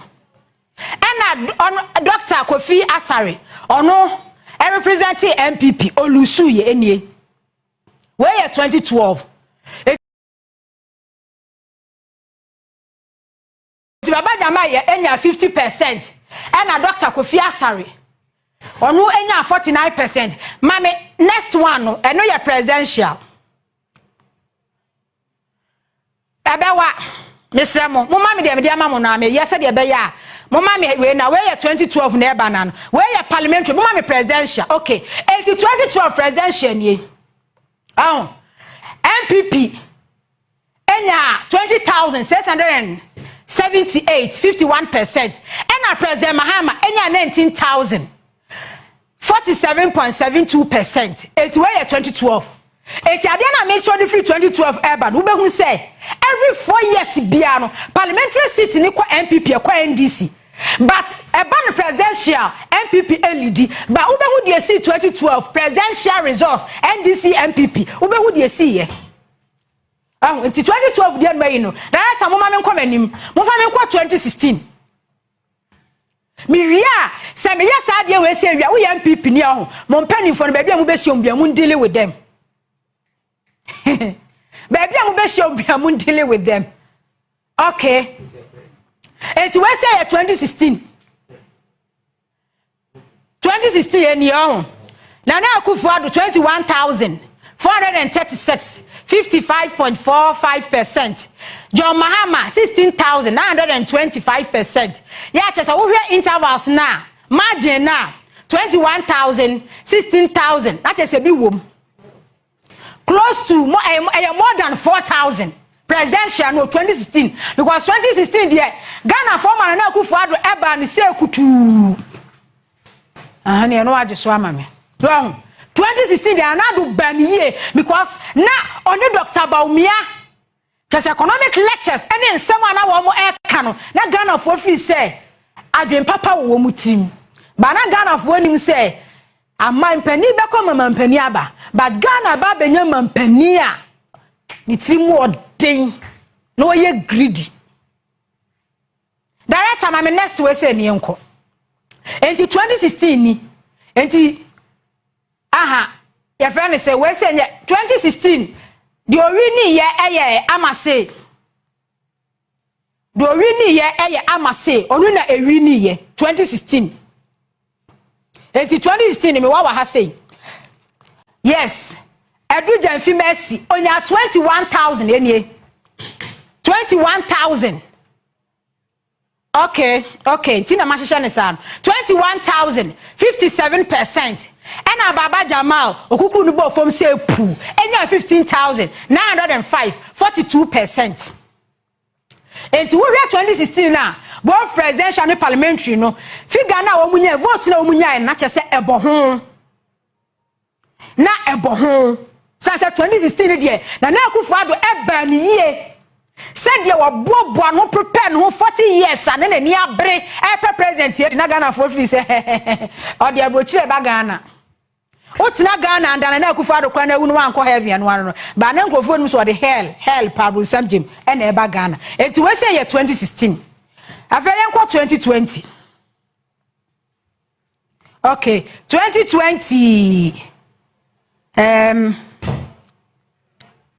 ɛna ɔno Dr Kofi Asare, ɔno ɛrepresent NPP, olusu yɛ enie. Wɔyɛ 2012. Eti Baba Jamal yɛ enya 50%, ɛna Dr Kofi Asare ɔno enya 49%. Maame, next one no, ɛno yɛ presidential. Ɛbɛwa mesrɛ mo, moma me deɛ mede ama mo no a meyɛ sɛdeɛ ɛbɛyɛ a moma me wei na wei yɛ 2012 na ɛba na no wei yɛ parliamentary. Moma me presidential. Okay, eti 2012 presidential nie. Ɔho NPP enya 20,678, 51%, ɛna President Mahama enya 19,000, 47.72%. Eti wei yɛ 2012. Eti adeɛ na mekyerɛ de firi 2012 ɛba no, wobɛhu sɛ every 4 years biara no, parliamentary seat ni kɔ NPP, ɛkɔ NDC, but ɛba no presidential, NPP elead. But wobɛhu deɛ si 2012 presidential results, NDC, NPP, wobɛhu deɛ si yɛ. Ɛho nti 2012 deɛ no ayi no, director, moma me nkɔ m'anim, momfa me nkɔ 2016. Mewie a, sɛ meyɛ saa adeɛ wei sɛ awia woyɛ NPP ni aho, mo mpanimfoɔ no, baabi a mobɛhyia mu bia, mo deal with them. Baabi a mobɛhyia mu bia, mo deal with them. Okay, eti wei sɛ yɛ 2016. 2016 yɛ ni ɔho Nana Akufo Addo 21,436, 55.45%, John Mahama 16,925%. Yɛ akyɛ sɛ wohwɛ intervals na margin na 21,000, 16,000 na kyɛ sɛ bi wom close to mo, ɛyɛ more than 4,000 presidential no 2016, because 2016 deɛ, Ghana fɔ Nana Akufo Addo ɛba ne sɛ kutuu ahane ɛno agye so ama me dɔn. 2016 deɛ, Nana Addo ba ne yie because na ɔne Dr Bawumia kyɛ sɛ economic lectures ɛne nsɛm a na wɔn ɛka no, na Ghanafoɔ firi sɛ adwen papa wɔ wɔn tirim ba. Na Ghanafoɔ nim sɛ amampanin bɛkɔ ma mampanin aba, but Ghana ba abɛnya mampanin a ne tiri mu ɔden na ɔyɛ greedy. Director, ma me next wey sɛ nie nkɔ. Nti 2016 ni, nti aha yɛfrɛ no sɛ wei sɛ nyɛ 2016 deɛ, owi ni yɛ ɛyɛ Amase. Deɛ owi ni yɛ ɛyɛ Amase, ɔno na ewi ni yɛ 2016. Nti 2016 mi wɔ ha sei, yes, Adu Gyamfi Mercy onya 21,000, enie 21,000. Okay, nti na mahyehyɛ ne saa no, 21,000, 57%. Ɛna Baba Jamal okukuru no bɔɔ fam sɛ puu, ɛnya 15,905, 42%. Nti wohwɛ 2016 a, both presidential ne parliamentary no, figure na wɔn nya, vote na wɔn nya, na kyerɛ sɛ ɛbɔ ho, na ɛbɔ ho san sɛ 2016 deɛ, Nana Akufo Addo ɛbaa ne yie sɛdeɛ wɔboaboa no, prepare ne ho 40 years a ne n'ani abere ɛpɛ president yɛ de na Ghanafoɔ firi sɛ ɔde aburokyire ba Ghana. Wotena Ghana anda Nana Akufo Addo kora na ewu no, wankɔ heaven no ano no ba ne nkurɔfoɔ no so ɔde hell, hell paabonsam gyem ɛna ɛba Ghana. Eti wɔsɛ yɛ 2016. Afei yɛnkɔ 2020. Okay, 2020.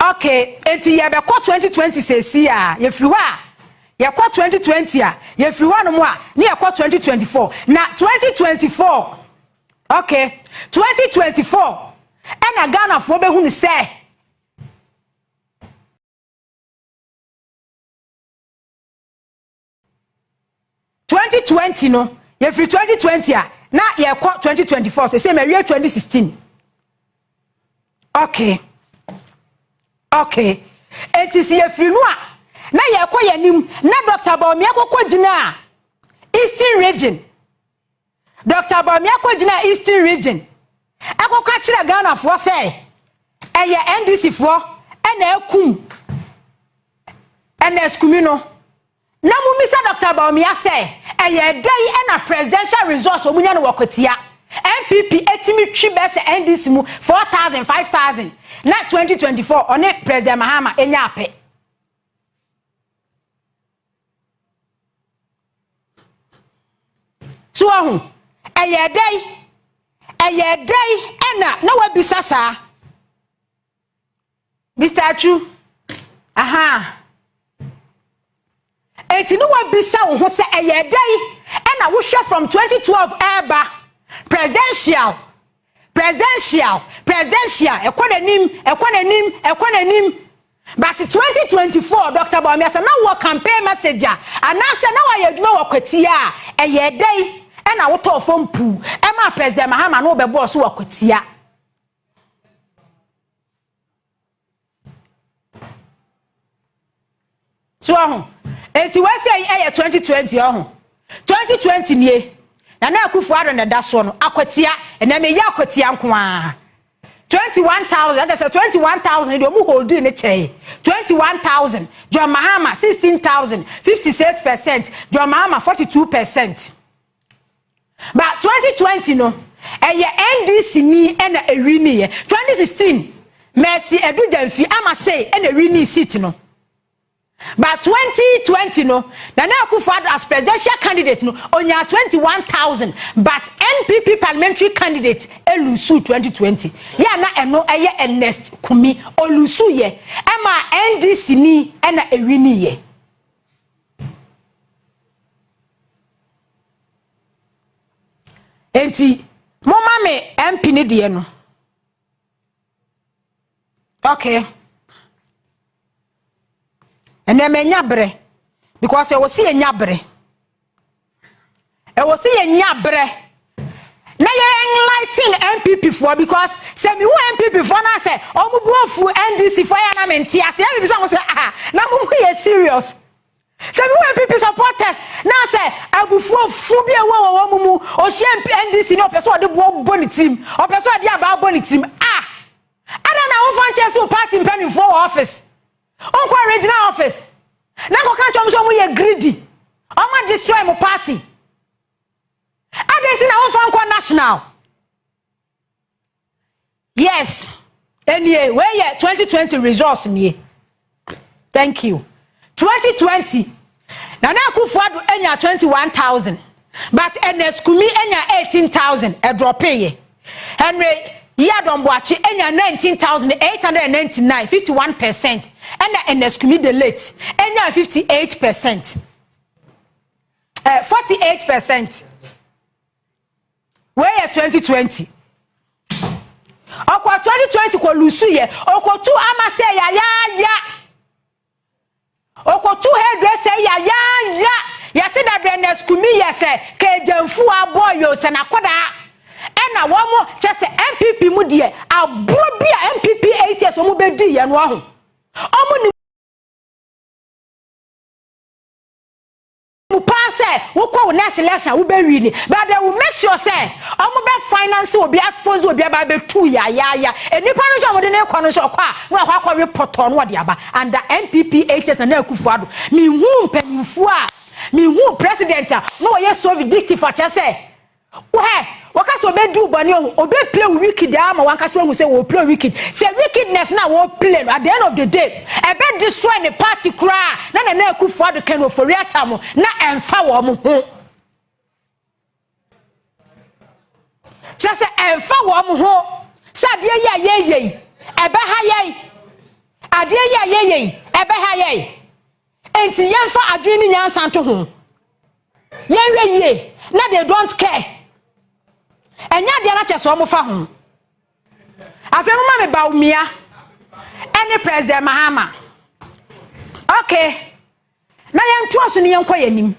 Okay, eti yɛbɛkɔ 2020 sɛsi a, yɛfiri hɔ a yɛkɔ 2020 a, yɛfiri hɔ nom a ne yɛkɔ 2024. Na 2024, okay, 2024 ɛna Ghanafoɔ bɛhu no sɛ 2020 no, yɛfiri 2020 a na yɛkɔ 2024. Sɛ sɛ mawie 2016. Okay, eti si yɛfiri no a na yɛkɔ yɛn anim na Dr. Bawumia kɔkɔ gyina a Eastern Region, Dr. Bawumia kɔ gyina Eastern Region ɛkɔkɔ akyerɛ Ghanafoɔ sɛ ɛyɛ NDC foɔ ɛna ɛkum Ernest Kumi no. Na mumisa Dr. Bawumia sɛ ɛyɛ ɛda yi ɛna presidential results wɔn nya no wɔ Akwatia, NPP etimi twi bɛsɛ NDC mu 4,000, 5,000, na 2024 ɔne President Mahama enya apɛ. So ɔho ɛyɛ ɛda yi, ɛyɛ ɛda yi ɛna na wabisa saa, Mr. Atsu aha. Eti ne wabisa wo ho sɛ ɛyɛ ɛda yi ɛna wohwɛ from 2012 ɛɛba, presidential, presidential, presidential, ɛkɔ n'anim, ɛkɔ n'anim, ɛkɔ n'anim, but 2024 Dr. Bawumia sɛ na wɔ campaign message a anaasɛ na wɔyɛ adwuma wɔ Akwatia a, ɛyɛ ɛda yi ɛna wotɔɔ fam puu ɛma President Mahama no wobɛbɔɔ so wɔ Akwatia. So ɔho eti wɔsɛ yi ɛyɛ 2020. Ɔho 2020 nie. Nana Akufo Addo na ɛda soɔ no, Akwatia. Ɛnna mɛ yi Akwatia nko ara, 21,000. Ɛkyɛ sɛ 21,000 deɛ, ɔmo hold ne kyɛn 21,000. John Mahama 16,000, 56%. John Mahama 42%. But 2020 no, ɛyɛ NDC ni ɛna ewi ni yɛ. 2016, Mercy Adu Gyamfi ama say ɛna ewi ni seat no, but 2020 no, Nana Akufo-Addo as presidential candidate no onya 21,000, but NPP parliamentary candidate e lose 2020 yà, na ɛno ɛyɛ Ernest Kumi. O lose yɛ ɛma NDC ni ɛna ewi ni yɛ. Enti moma me MP ne deɛ no. Okay, ɛnɛ manya berɛ because ɛwɔ sɛ yɛnya berɛ, ɛwɔ sɛ yɛnya berɛ na yɛ enlighten NPP foɔ, because sɛ mehu NPP foɔ no sɛ ɔmo bu afu NDC foɔ yɛ na mente ase. Ɛbi bisa mo sɛ, ah, na mo mu yɛ serious? Sɛ mehu NPP supporters na sɛ abufuo fu bi a ɛwɔ wɔ wɔn mu, ɔhyɛ NDC ne ɔpɛ sɛ ɔde boɔ bɔ ne tirim, ɔpɛ sɛ ɔde abaa bɔ ne tirim. Ah, ada na ahofa nkyɛn sɛ o party mpanimfoɔ wɔ office, nkɔ regional office na nkɔka kyerɛ ɔmo sɛ ɔmo yɛ greedy, ɔmo destroy mo party. Adɛn nti na wofa nkɔ national? Yes, enie wei yɛ 2020 results nie. Thank you. 2020, Nana Akufo-Addo anya 21,000, but Ernest Kumi anya 18,000, ɛ drop yɛ. Henry Yiadom Boakye anya 19,899, 51%, ɛna Ernest Kumi the late anya 58%, 48%. Wei yɛ 2020. Ɔkɔ 2020 kɔ lose yɛ, ɔkɔtu ama sɛ yayaaya, ɔkɔtu hairdresser yayaaya, yɛsi dabrɛ. Ernest Kumi yɛ sɛ kɛgyamfu abɔ yo sɛ n'akɔdaa ɛna wɔn kyɛ sɛ NPP mu deɛ aburo bi a NPP 8 years wɔn bɛdi yɛ no aho wɔn ni mu paa sɛ wokɔ wo next election a wobɛwi ni, but they will make sure sɛ ɔmo bɛ finance obi, asponsor obi aba abɛtu yayaaya. Enipa no nso a wɔde ne kɔ no nso, ɔkɔ a na wakɔ akɔwe pɔtɔ no wɔde aba. Under NPP 8 years, na Akufo Addo, mihu mpanyinfoɔ a mihu president a na wɔyɛ so vindictive akyɛ sɛ wɔhɛ wɔka sɛ ɔbɛdi wo bɔne ohu, ɔbɛ play wo wicked ama wankasa wahu sɛ wɔ play wicked, sɛ wickedness na wɔ play no, at the end of the day ɛbɛ destroy ne party koraa. Na Nana Akufo Addo, Ken Ofori Atta mo na ɛmfa wɔn ho, kyerɛ sɛ ɛmfa wɔn ho sɛ adeɛ yi a yɛyɛ yi ɛbɛha yɛn, adeɛ yi a yɛyɛ yi ɛbɛha yɛn. Nti yɛmfa adwene ne nyansa nto ho, yɛnhwɛ yie. Na they don't care, ɛnyɛ adeɛ no kyɛ sɛ ɔmo fa ho. Afei moma me Bawumia ɛne President Mahama. Okay, na yɛntoa so ne yɛnkɔ yɛn anim.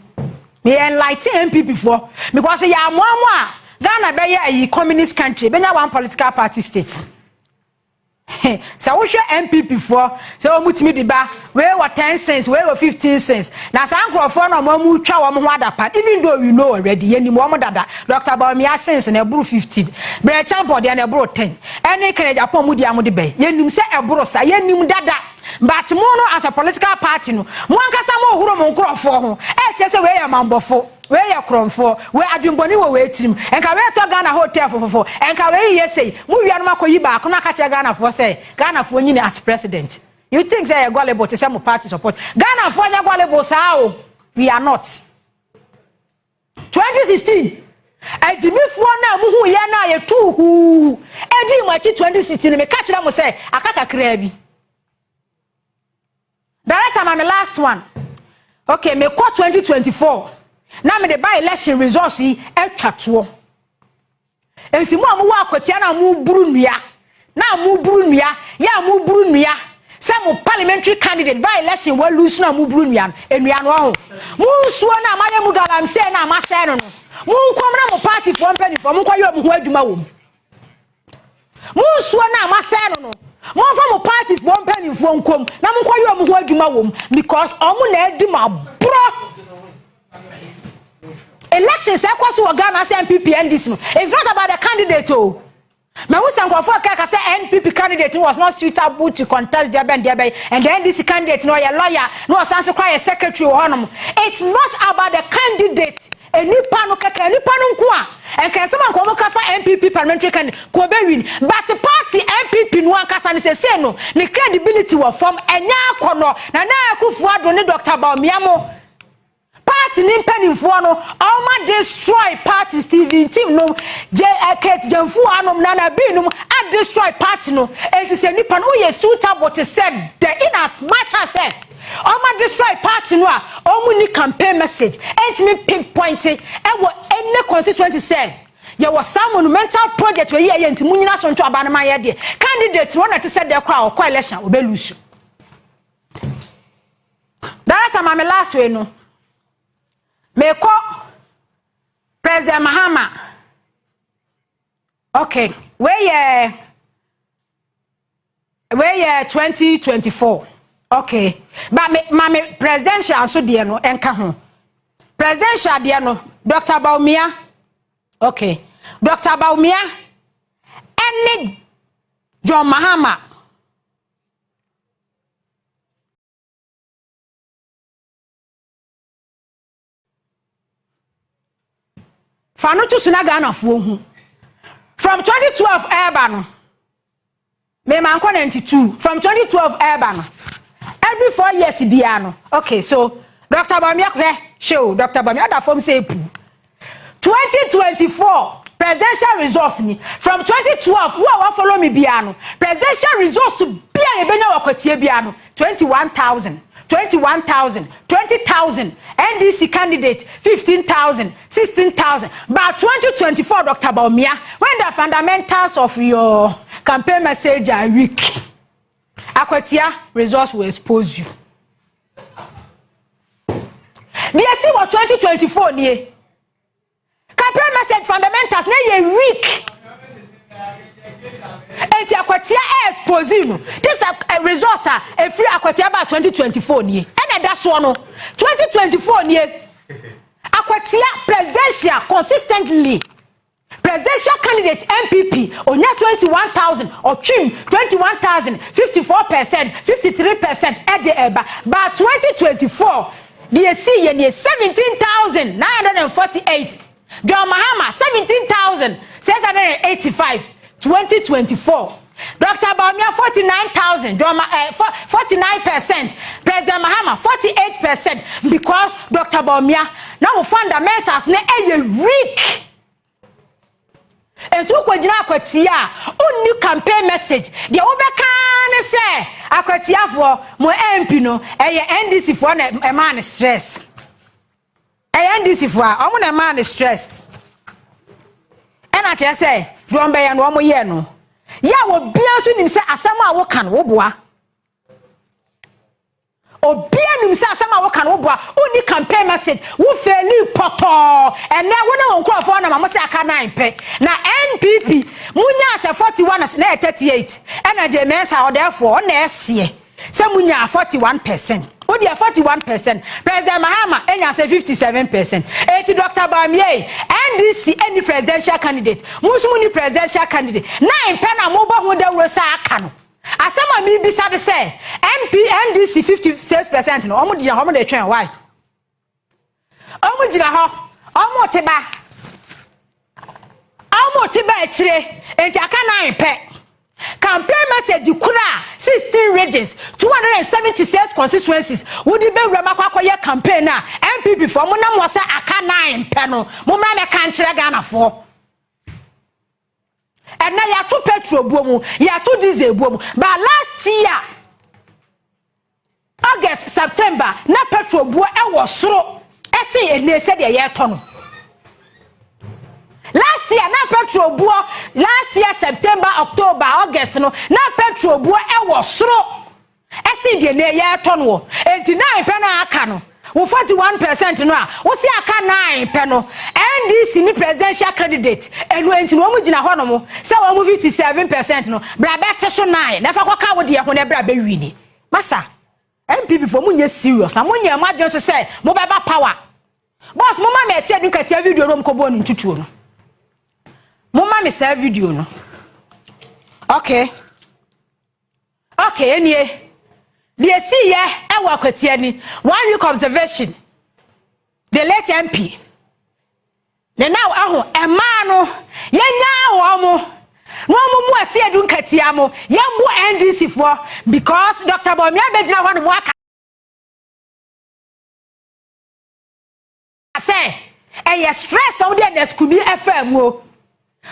Yɛ enlighten NPP foɔ because yɛ amoamo a Ghana bɛyɛ ayi communist country, bɛnya one political party state. Sɛ wohwɛ NPP foɔ sɛ wɔn tumi de ba wei wɔ 10 cents, wei wɔ 15 cents, na saa nkurɔfoɔ na wɔn mu twa wɔn ho adapa, even though we know already, yɛnim wɔn dada. Dr Bawumia cents na ɛboro 15, Bryan Acheampong deɛ na ɛboro 10, ɛne Kennedy Agyapong mu deɛ mo de bɛn, yɛnim sɛ ɛboro sa, yɛnim dada. But mo no, as a political party no, mo ankasa mo ohoro mo nkurɔfoɔ ho, ɛkyerɛ sɛ wei yɛ mambɔfo, wei yɛ korɔmfoɔ, wei adwembɔne wɔ wei tirim, nka wei tɔ Ghana hotel fofofo, nka wei yɛ sei. Mo wia no makɔyi baako na aka kyerɛ Ghanafoɔ sɛ Ghanafoɔ nyini as president. You think sɛ yɛ gullible te sɛ mo party support? Ghanafoɔ nyɛ gullible saa o, we are not. 2016 agyimifoɔ no a muhu yɛ no a yɛtuu huu ɛdii mo akyi 2016, meka kyerɛ mo sɛ aka kakraa bi. Director, ma me last one. Okay, mekɔ 2024 na mede ba election results yi atwa toɔ. Nti mo a mowɔ Akwatia na moburu nnua na moburu nnua yɛ a moburu nnua sɛ mo parliamentary candidate by election wa lose na moburu nnua no, nnua no ɔho mo nsuo no a mayɛ mu galamsey na amasɛe no, monkɔm na mo partyfoɔ mpanimfoɔ monkɔyɛ ɔmo ho adwuma wɔ mu. Mo nsuo no a masɛe no, momfa mo partyfoɔ mpanimfoɔ nkom na monkɔyɛ ɔmo ho adwuma wɔ mu because ɔmo na adi mo aborɔ. Elections ɛkɔ so wɔ Ghana sɛ NPP, NDC no, it's not about the candidate o. Mahu sɛ nkurɔfoɔ kɛka sɛ NPP candidate no was not suitable to contest deɛ bɛn deɛ bɛn, and the NDC candidate no ɔyɛ lawyer na ɔsan so kora yɛ secretary wɔ hɔnom. It's not about the candidate, enipa no kɛkɛ, nipa no nko a nkɛnsɛm a nkɔmɔ kafa NPP parliamentary candidate kò bɛ win, but party NPP no ankasa ne sese no ne credibility wɔ fam. Ɛnyɛ akɔnɔ na Akufo Addo ne Dr Bawumia mo party ne mpanimfoɔ no, ɔma destroy party. Stephen Ntim nom, J Kate Gyamfu anom, Nana B nom a destroy party no. Eti sɛ nipa no woyɛ suitable te sɛ the in as much as sɛ ɔma destroy party no a ɔmo ni campaign message ɛntumi pinpoint ɛwɔ any constituency sɛ yɛwɔ saa monumental project wɔ yi ɛyɛ, nti mu nyina so nto aba no ma yɛ deɛ candidate wɔn na te sɛ deɛ kora ɔkɔ election ɔbɛ lose. Director, maame, last way no, mekɔ President Mahama. Okay, wei yɛ 2024. Okay, but me maame, presidential nso deɛ no ɛnka ho. Presidential deɛ no, Dr Bawumia. Okay, Dr Bawumia ɛne John Mahama. Fa no to so na Ghanafoɔ hu. From 2012 ɛɛba no, mema nkɔ 92, from 2012 ɛɛba no, every 4 years biara no. Okay, so Dr Bawumia, hwɛ, hwɛ o, Dr Bawumia ɔda fam sɛ epu. 2024 presidential results ni. From 2012, wo a wa follow me biara no, presidential results bia yɛbɛnya wɔ Akwatia biara no, 21,000, 21,000, 20,000, NDC candidate 15,000, 16,000. But 2024, Dr Bawumia, when the fundamentals of your campaign message are weak, Akwatia results will expose you. Deɛ si wɔ 2024 nie. Campaign message fundamentals na yɛ weak. Eti Akwatia expose no. This a results a efiri Akwatia ba 2024 nie. Ɛna ɛda soɔ no, 2024 nie. Akwatia presidential, consistently presidential candidate NPP, onya 21,000, ɔtwim 21,000, 54%, 53% ɛde ɛba. Ba 2024, deɛ esi yɛ nie: 17,948, John Mahama 17,685. 2024, Dr Bawumia 49,000, John 49%, President Mahama 48%, because Dr Bawumia na wo fundamentals ne ɛyɛ weak. Nti wokɔgyina Akwatia a, wonni campaign message. Deɛ wobɛka ne sɛ Akwatiafoɔ, mo MP no, ɛyɛ NDC foɔ na ɛmaa ne stress, ɛyɛ NDC foɔ a ɔmo na ɛmaa ne stress. Ɛna kyerɛ sɛ deɛ ɔmbɛyɛ no, ɔmo yɛ no yɛ a, obiara nso nim sɛ asɛm a woka no, woboa. Obiara nim sɛ asɛm a woka no, woboa. Wonni campaign message, wo fail pɔtɔɔ. Ɛnɛ wo ne wo nkurɔfoɔ nam a mo sɛ aka 9 pɛ na NPP munya sɛ 41 na yɛ 38. Ɛna Jean Mensa ɔdɛɛfoɔ ɔna ɛseɛ sɛ munya 41%. Wodeɛ 41%, President Mahama enya sɛ 57%. Eti Dr Bawumia, NDC any presidential candidate, mo nso mo ni presidential candidate. 9 pɛ na mobɔ ho dawuro sɛ aka no. Asɛm a miribisa de sɛ NP NDC 56% no, ɔmo gyina hɔ, ɔmo de twɛn. Why ɔmo gyina hɔ? Ɔmo te ba, ɔmo te ba akyire. Nti aka 9 pɛ. Campaign message kura 16 regions, 276 constituencies, wodi bɛwura mu akɔ akɔyɛ campaign a NPP foɔ mo nam wɔ sɛ aka 9 pɛ no, mo mmra mɛka nkyerɛ Ghanafoɔ. Ɛnɛ yɛato petrol buo mu, yɛato diesel buo mu. But last year August, September na petrol buo ɛwɔ soro ɛsi ene sɛdeɛ yɛretɔ no. Last year na petrol buo, last year September, October, August no, na petrol buo ɛwɔ soro ɛsi deɛ ne yɛretɔ no wɔ. Enti 9 pɛ no aka no, wo 41% no a wosi aka 9 pɛ no, NDC ni presidential candidate ɛnu. Enti na wɔn gyina hɔ nom sɛ wɔn 57% no, bra bɛte so 9 na ɛfa kɔka wo deɛ ho na ɛbra bɛwi ni. Masa, NPP fo, mo nyɛ serious na mo nyɛ mo adwene so sɛ mo bɛba power. Boss, mo ma mi ɛte adu nkatia video no, mo kɔ bɔ ne ntutuo no. Mo ma mi saa video no. Okay, enie deɛ si yɛ ɛwɔ Akwatia ni. One week observation, the late MP ne now aho ɛmaa no, yɛnyaa wɔn mo na wɔn mu ase edu nkatia mo yɛn bu NDC foɔ, because Dr Bawumia bɛgyina hɔ no mo aka sɛ ɛyɛ stress a wɔde Ernest Kumi ɛfɛ mu o.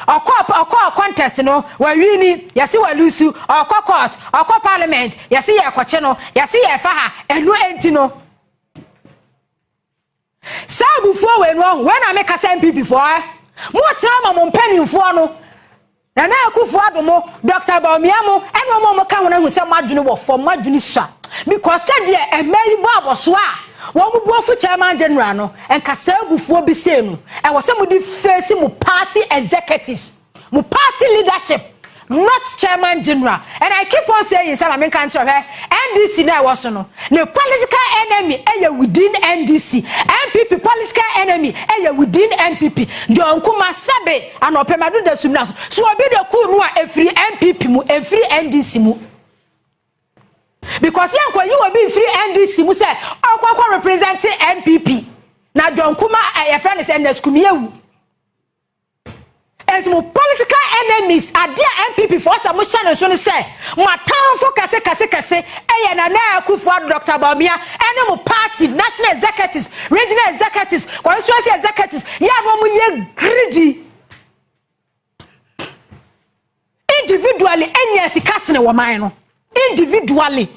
Ɔkɔ contest no, wɔawi ni, yɛsi wɔ lose. Ɔkɔ court, ɔkɔ parliament, yɛsi yɛ kɔkye no, yɛsi yɛ fa ha. Ɛnu enti no, saa abufuo wei no ɔho wei na meka sɛ NPP foɔ ɛ mo tena ma mo mpanimfoɔ no, Nana Akufo Addo mo, Dr Bawumia mo, ɛna ɔmo a mo ka ho no ahu sɛ mo adwene wɔ fam, mo adwene sua, because sɛdeɛ ɛmɛ yi bɔ abɔso a wɔn mo bu afu chairman general no, nka saa abufuo bi sei no, ɛwɔ sɛ mo de face mo party executives, mo party leadership, not chairman general. And I keep on saying sɛ maame nka nkyerɛ hɛ, NDC na ɛwɔ so no, ne political enemy ɛyɛ within NDC. NPP political enemy ɛyɛ within NPP. John Kuma, sɛbe anɔpɛmado da sum na so so obi de kuu no a, efiri NPP mu, efiri NDC mu, because yɛn nkɔ yi wɔ bi nfiri NDC mu sɛ ɔkɔkɔ represent NPP. Na John Kuma ɛyɛ fɛ ne sɛ Ernest Kumi ewu. Nti mo political enemies, adeɛ a NPP foɔ sɛ mo hyɛ ne so no sɛ mo atamfo kɛse kɛse kɛse ɛyɛ Nana Akufo Addo, Dr Bawumia, ɛne mo party national executives, regional executives, constituency executives yɛ a wɔn yɛ greedy, individually ɛnyɛ sika sene wɔ man no. Individually,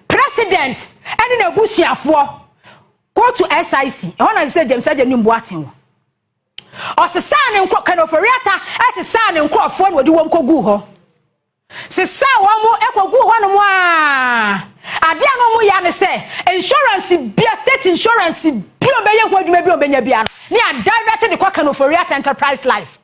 president ɛne n'abusuafoɔ go to SIC ɛhɔ na sɛ James Agyenim Boateng wɔ ɔsesaa ne nkorɔ. Ken Ofori-Atta ɛsesaa ne nkorɔfoɔ na wɔde wɔn kɔguu hɔ, sesaa wɔn mo ɛkɔguu hɔ nom a, adeɛ a na wɔn yɛ aba ne sɛ insurance bia, state insurance bi a ɔbɛyɛ ho adwuma bi a ɔbɛnya bia no, ne yɛ divert de kɔ Ken Ofori-Atta Enterprise Life,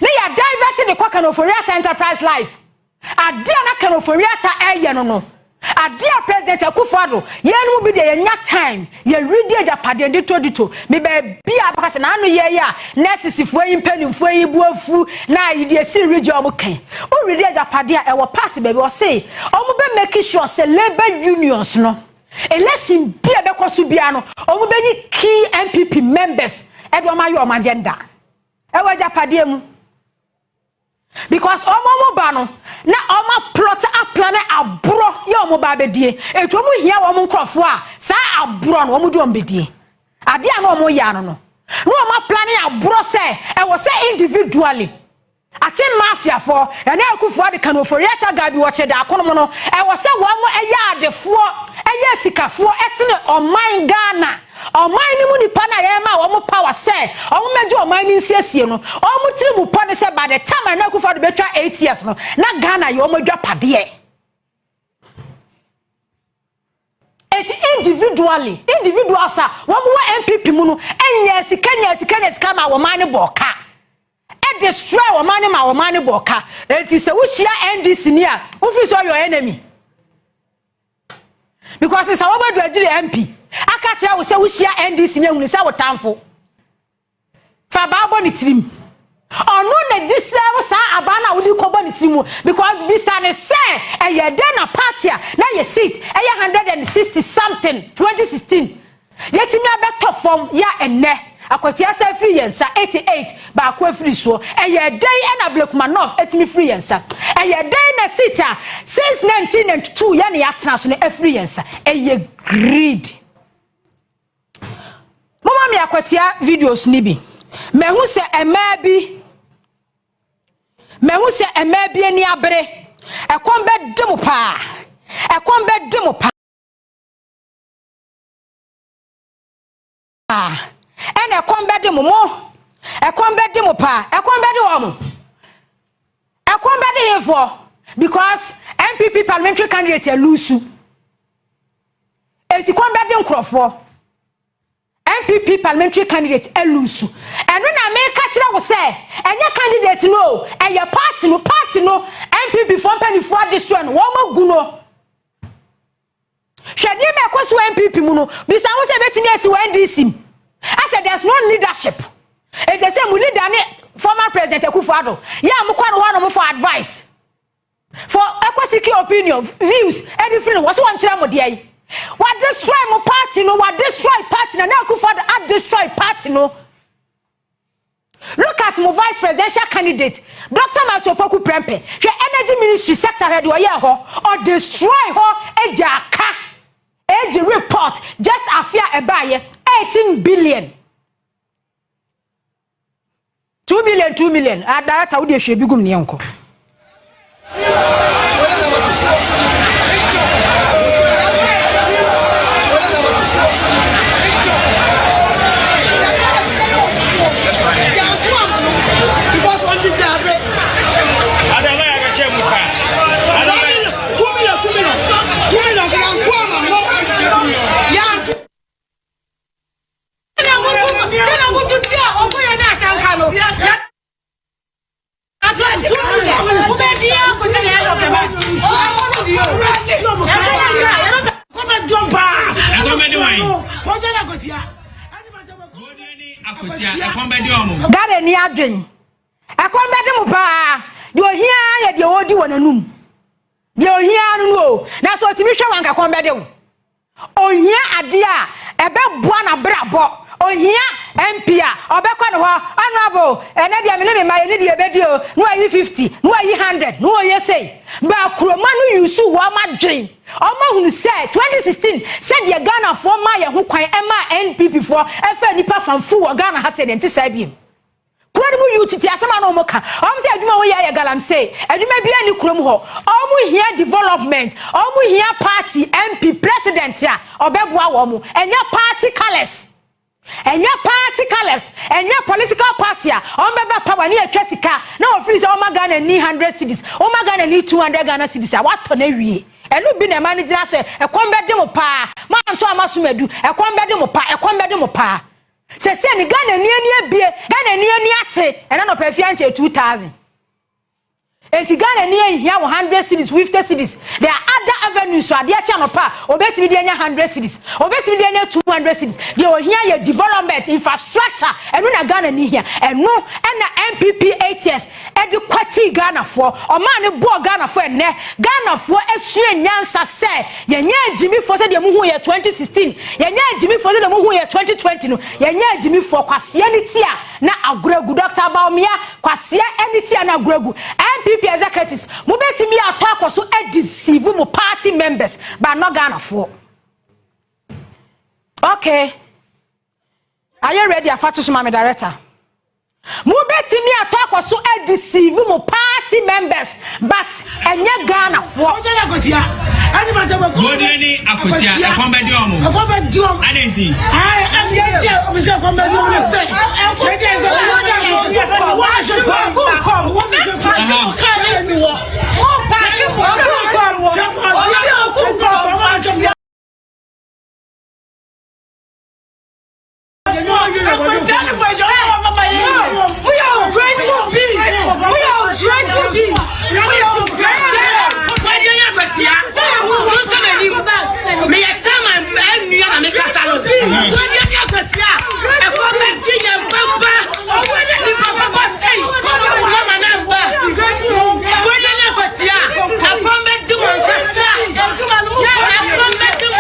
ne yɛ divert de kɔ Ken Ofori-Atta Enterprise Life. Adeɛ a na Ken Ofori-Atta ɛyɛ no, adeɛ a President Akufo-Addo, yɛn mu bi deɛ yɛnya time yɛredi agyapadeɛ dito dito mi baabi a bɛka sɛ n'ano yɛ yi a nɛɛsisifoɔ yi, mpanimfoɔ yi bu afu na ayi deɛ si redi a wɔn kɛn woredi agyapadeɛ a ɛwɔ party baabi. Ɔse wɔn bɛ make sure sɛ labour unions no, election bi a bɛkɔ so bia no, wɔn bɛyi key NPP members ɛde wɔn ayɛ wɔn agenda ɛwɔ agyapadeɛ mu, because ɔmo ba no na ɔmo aplot, aplan aborɔ yɛ ɔmo ba abɛdie. Etu ɔmo hia wɔn nkorɔfoɔ a saa aborɔ no ɔmo de ɔmo bɛdie. Adeɛ a na ɔmo yɛ ano no, na ɔmo aplan aborɔ sɛ ɛwɔ sɛ individually akye mafiafoɔ ɛne Akufoɔ de Ken Ofori-Atta Gabby wɔkyɛ da akono no, ɛwɔ sɛ wɔn ɛyɛ adefoɔ, ɛyɛ sikafoɔ, ɛsene ɔman Ghana, ɔman no mu nipa na yɛn ma wɔn power sɛ wɔn mɛgye ɔman no nsiesie no. Wɔn tiri mu pɔ ne sɛ by the time a Akufo de bɛtwa 8 years no, na Ghana yɛ wɔn adwapadeɛ. Eti individually, individuals a wɔn wɔ NPP mu no ɛnyɛ sika, nyɛ sika, nyɛ sika ma wɔn man no bɔ ɔka, ɛdestroy wɔn man no ma wɔn man no bɔ ɔka. Eti sɛ wohyia NDC ni a, wofiri sɛ ɔyɛ enemy, because sɛ wɔbɛdu agyiri MP aka kyerɛ wo sɛ wohyia NDC ni ehunu sɛ wo tamfo fa abaa bɔ ne tirim. Ɔno na di sɛ wo saa abaa no a wode kɔbɔ ne tirim mu, because bisa ne sɛ ɛyɛ dɛn na party a na yɛ seat ɛyɛ 160 something 2016 yɛtumi abɛtɔ fam yɛ ɛnɛ Akwatia sɛ afiri yɛn nsa 88 baako afiri soɔ. Ɛyɛ dɛn ɛna Ablekuma North ɛtumi firi yɛn nsa? Ɛyɛ dɛn na seat a since 1992 yɛne yɛatena so no afiri yɛn nsa? Ɛyɛ greed. Moma mi Akwatia videos ni bi. Mahu sɛ mmaa bi, mahu sɛ mmaa bi ani abere. Ɛkɔm bɛdi mo paa, ɛkɔm bɛdi mo paa, ɛna ɛkɔm bɛdi mo, ɛkɔm bɛdi mo paa, ɛkɔm bɛdi wɔn mo, ɛkɔm bɛdi yɛfoɔ, because NPP parliamentary candidate alose, eti kɔm bɛdi nkurɔfoɔ. NPP parliamentary candidate alose. Ɛno na meka kyerɛ wo sɛ ɛnyɛ candidate no o, ɛyɛ party no. Party no, NPP foɔ mpanimfoɔ adestroy no, wɔn agu no. Hwɛ nneɛma ɛkɔ so NPP mu no, bisa ho sɛ ebɛtumi asi wɔ NDC mu. Asɛ there's no leadership. Ete sɛ mu leader ne former President Akufo-Addo yɛ a mokɔ no hɔ nom for advice, for ɛkɔ seek opinion, views ɛde firi no wɔ so wɔn kyerɛ mo deɛ yi. Wa destroy mo party no, wa destroy party na Akufo-Addo a destroy party no. Look at mo vice presidential candidate, Dr. Matthew Opoku Prempeh. Hwɛ Energy Ministry sector, hwɛ deɛ ɔyɛ hɔ. Ɔdestroy hɔ egya aka age report just afe a ɛbaayɛ 18 billion, 2 million, 2 million. Ah, director, wo de ehwɛ bi gum ne yɛn nkɔ. 2 million, 2 million, 2 million. Yantu. Ghana ni adwen, ɛkɔm bɛde mo paa. Deɛ ohia yɛ deɛ ɔredi wɔ n'anum, deɛ ohia no o. Na sɛ ɔtumi hwɛ wɔn nkakɔm bɛde wo. Ohia adeɛ a ɛbɛboa n'abrabɔ. Ohia MP a ɔbɛkɔ ne hɔ, "Honourable, ɛnɛ deɛ me ne me mma yɛ ne deɛ ɛbɛdi o," na wayi 50, na wayi 100, na wɔyɛ sei. Baakuroma no yusu wɔn adwen. Wɔn ahunu sɛ 2016 sɛdeɛ Ghanafoɔ maa yɛn ho kwan ɛmaa NPP foɔ ɛfɛ nipa fanfu wɔ Ghana ha sɛ deɛ nte saa biem. Kuro no mu youth ti asɛm a na wɔn ka, wɔn sɛ adwuma wɔyɛ yɛ galamsey, adwuma bi ani kurom hɔ. Wɔn hia development, wɔn hia party, MP, president a ɔbɛboa wɔn. Ɛnyɛ party colours, ɛnyɛ party colours, ɛnyɛ political party a wɔn bɛba power ne yɛtwa sika na wɔfiri sɛ wɔn Ghana ni 100 cedis, wɔn Ghana ni 200 Ghana cedis a watɔ na wie. Ɛno bi na ɛma no gyina sɛ ɛkɔm bɛde mo paa. Moanto ama so madu, ɛkɔm bɛde mo paa, ɛkɔm bɛde mo paa. Sɛsɛ ne Ghana ni ani abie, Ghana ni ani ate. Ɛna nɔpɛ fia nkyɛ 2000. Enti Ghana ni ehia wɔ 100 cedis, 50 cedis. There are other avenues so adeɛ kyɛ anɔpa a obetumi de anya 100 cedis, obetumi de anya 200 cedis. Deɛ ohia yɛ development, infrastructure. Ɛno na Ghana ni hia. Ɛno ɛna NPP 8 years ɛde kwati Ghanafoɔ. Ɔmaa ne bɔɔ Ghanafoɔ. Ɛnɛ Ghanafoɔ esua nyansa sɛ yɛnyɛ agyimifoɔ sɛ deɛ muhu yɛ 2016, yɛnyɛ agyimifoɔ sɛ deɛ muhu yɛ 2020 no. Yɛnyɛ agyimifoɔ. Kwasia ne ti a na agorɔ agu. Dr Bawumia, kwasia ne ti a na agorɔ agu. NPP executives, mobɛtumi atɔ akɔ so adeceive mo party members, but not Ghanafoɔ. Okay, are you ready? Afa to so ma me, director. Mobɛtumi atɔ akɔ so adeceive mo party members, but ɛnyɛ Ghanafoɔ. Godie ne Akwatia, ɛkɔm bɛdi ɔmo. Ɛkɔm bɛ di ɔmo. Adi nti. Ayi, ɛni ɛti a omi sɛ ɛkɔm bɛ di ɔmo sɛ. Ɛdi ɛsɛ wɔn a wɔn a hyɛ kɔm wɔn a hyɛ kɔm. We are grateful beings. We are grateful beings. We are grateful. Meyɛ chairman ɛnua na mekasa no. Wɔdeɛ ne Akwatia, ɛkɔ bɛdi yɛn papa ne nipa papa sɛi mama na mba. Wɔdeɛ ne Akwatia, ɛkɔ bɛdi mo nkasa, ɛkɔ bɛdi mo.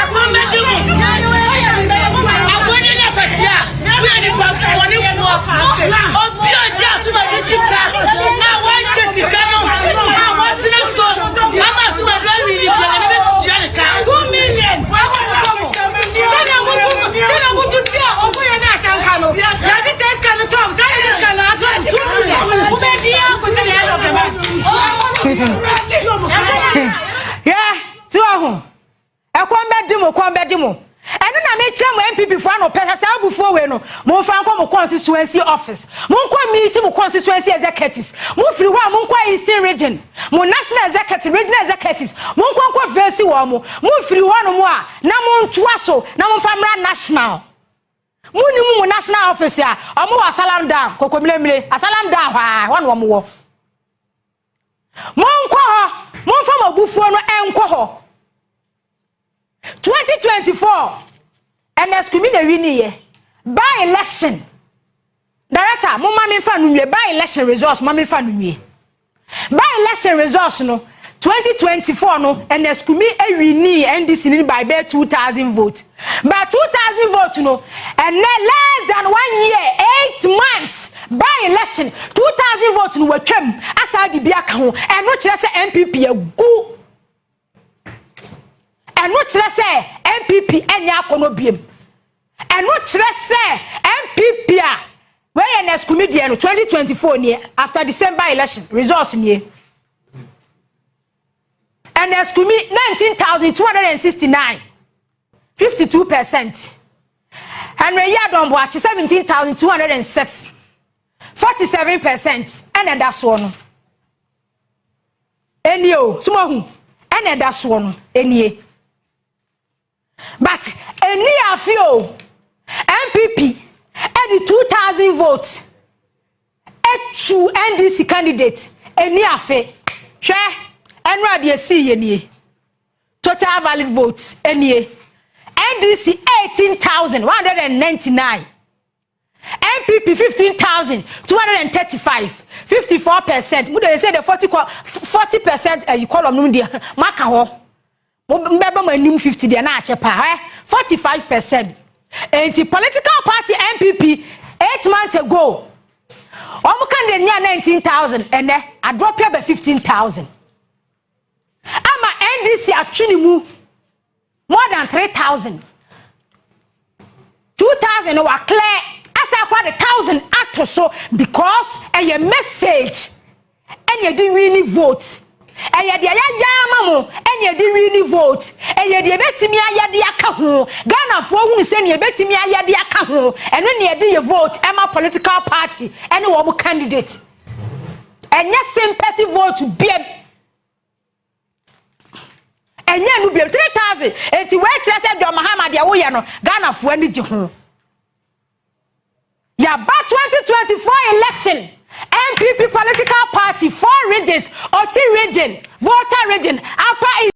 Ɛkɔ bɛdi mo. Wɔdeɛ ne Akwatia, woyɛ nipa bɔnefoɔ. Obi a ɔgye asomadu sika a wɔnkyɛ sika no a wɔtena so ama asomadu awiri biara ne bɛtua ne ka. 2 million. Sɛdeɛ wotu, sɛdeɛ wotu ti a ɔkɔyɛ ne asanka no, yɛde sɛ sika no tɔm saa, yɛde sika no atɔ 2 million. Wobɛdi akɔsɛ the end of the month. Yɛ tí wọ́n ho ɛkɔm bɛ di mo, kɔm bɛ di mo. Ɛno na mekyerɛ mo NPP foɔ ano pɛ sɛ saa abufuo wei no, momfa nkɔ mo constituency office, monkɔ meet mo constituency executives. Mofiri hɔ a, monkɔ Eastern Region, mo national executive, regional executives, monkɔ nkɔ fɛsi wɔ mo. Mofiri hɔ no mu a, na montoa so na momfa mmra national. Monim mo national office a ɔmo wɔ Asalam Down, Kokomlemle, Asalam Down hɔ a, hɔ na ɔmo wɔ. Monkɔ hɔ, momfa mo abufuo no ɛnkɔ hɔ. 2024, Ernest Kumi na win yɛ by election. Director, mo ma mi nfa no nwie. By election results, mo ma mi nfa no nwie. By election results no, 2024 no, Ernest Kumi ewin NDC ni by bɛɛ 2000 votes. By 2000 votes no, ɛnɛ less than one year 8 months, by election 2000 votes no wɔatwam asa de bi aka ho. Ɛno kyerɛ sɛ NPP agu. Ɛno kyerɛ sɛ NPP ɛnyɛ akɔnɔ biem. Ɛno kyerɛ sɛ NPP a wɔyɛ Ernest Kumi deɛ no, 2024 nie, after December election results nie. Ernest Kumi 19,269, 52%. Henry Yiadom Boakye 17,206, 47%. Ɛna ɛda soɔ no enie o. Sumahu ɛna ɛda soɔ no enie, but eni afi o, NPP ɛde 2000 votes etu NDC candidate. Eni afe hwɛ, ɛnu adeɛ si yɛ nie. Total valid votes enie: NDC 18,199, NPP 15,235, 54%. Mo de say the 40% ɛyi column no deɛ maka hɔ, mo mbɛbɛ mo anim 50 deɛ na akyɛ paa ɛ 45%. Nti political party NPP, 8 months ago wɔn candidate nya 19,000, ɛnɛ adrop abɛ 15,000, ama NDC atwe ne mu more than 3000. 2000 no wa clear asa akɔ de thousand ato so because ɛyɛ message ɛna ɛde win vote. Ɛyɛ deɛ yɛayɛ ama mo ɛna ɛde win vote. Ɛyɛ deɛ ebɛtumi ayɛ de aka ho. Ghanafoɔ hunu sɛ nea ebɛtumi ayɛ de aka ho, ɛno nea ɛde yɛ vote ɛma political party ɛne wɔn candidate. Ɛnyɛ sympathy vote biem. Ɛnyɛ no biom 3000. Enti wei kyerɛ sɛ John Mahama deɛ woyɛ no Ghanafoɔ ani gye ho. Yɛaba 2024 election NPP political party four regions Oti region, Volta region, Upper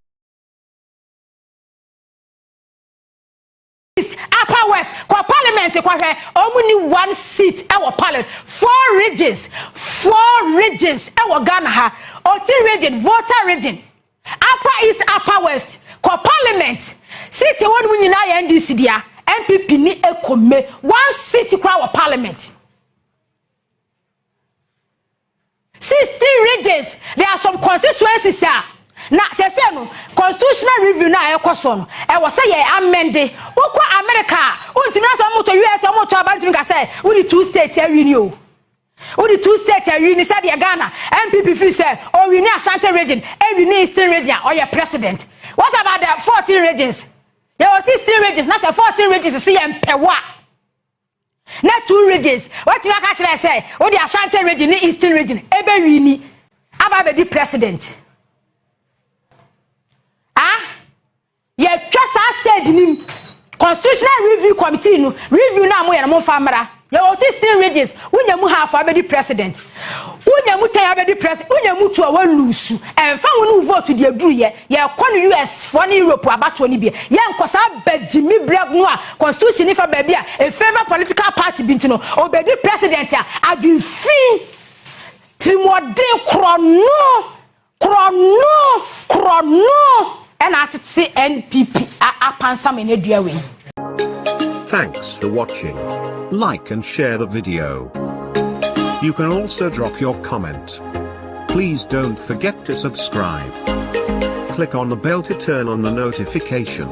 East, Upper West kɔ parliament kɔhwɛ wɔn ni one seat ɛwɔ parliament four regions four regions ɛwɔ Ghana ha Oti region, Volta region, Upper East, Upper West kɔ parliament seat ɛwɔ no mu nyinaa yɛ NDC dea NPP ni ekome one seat koraa wɔ parliament. 16 regions there are some constituencies a na sɛsɛ no constitutional review no a ɛkɔ soɔ no ɛwɔ sɛ yɛ amende wokɔ America a wontumi na sɛ ɔmotɔ US ɔmotɔ aba ntumi ka sɛ wode two states awi ni o wode two states awi ni sɛdeɛ Ghana NPP firi sɛ ɔwi ni Ashanti region awi ni Eastern region a ɔyɛ president what about the 14 regions yɛwɔ 16 regions na sɛ 14 regions si yɛ mpɛwo a na two regions watumi aka kyerɛ sɛ wode Ashanti region ne Eastern region ɛbɛwi ni aba abɛdi president ah yɛtwa saa stage nim constitutional review committee no review no a moyɛ no momfa mmara yɛwɔ 16 regions wonya mu half abɛdi president wonya mu 10 abɛdi president wonya mu 2 a walusu ɛmfa ho ne wo vote deɛ duruyɛ yɛkɔ no US foɔ ne Europe abatoɔ no bi yɛnkɔ saa bagyimi berɛ no a constitution fa baabi a ɛfavour political party bi nti no ɔbɛdi president a adwemfi tirimɔden korɔno korɔno korɔno ɛna atete NPP apansam ɛna dua wei. Thanks for watching. Like and share the video. You can also drop your comment. Please don't forget to subscribe. Click on the bell to turn on the notification.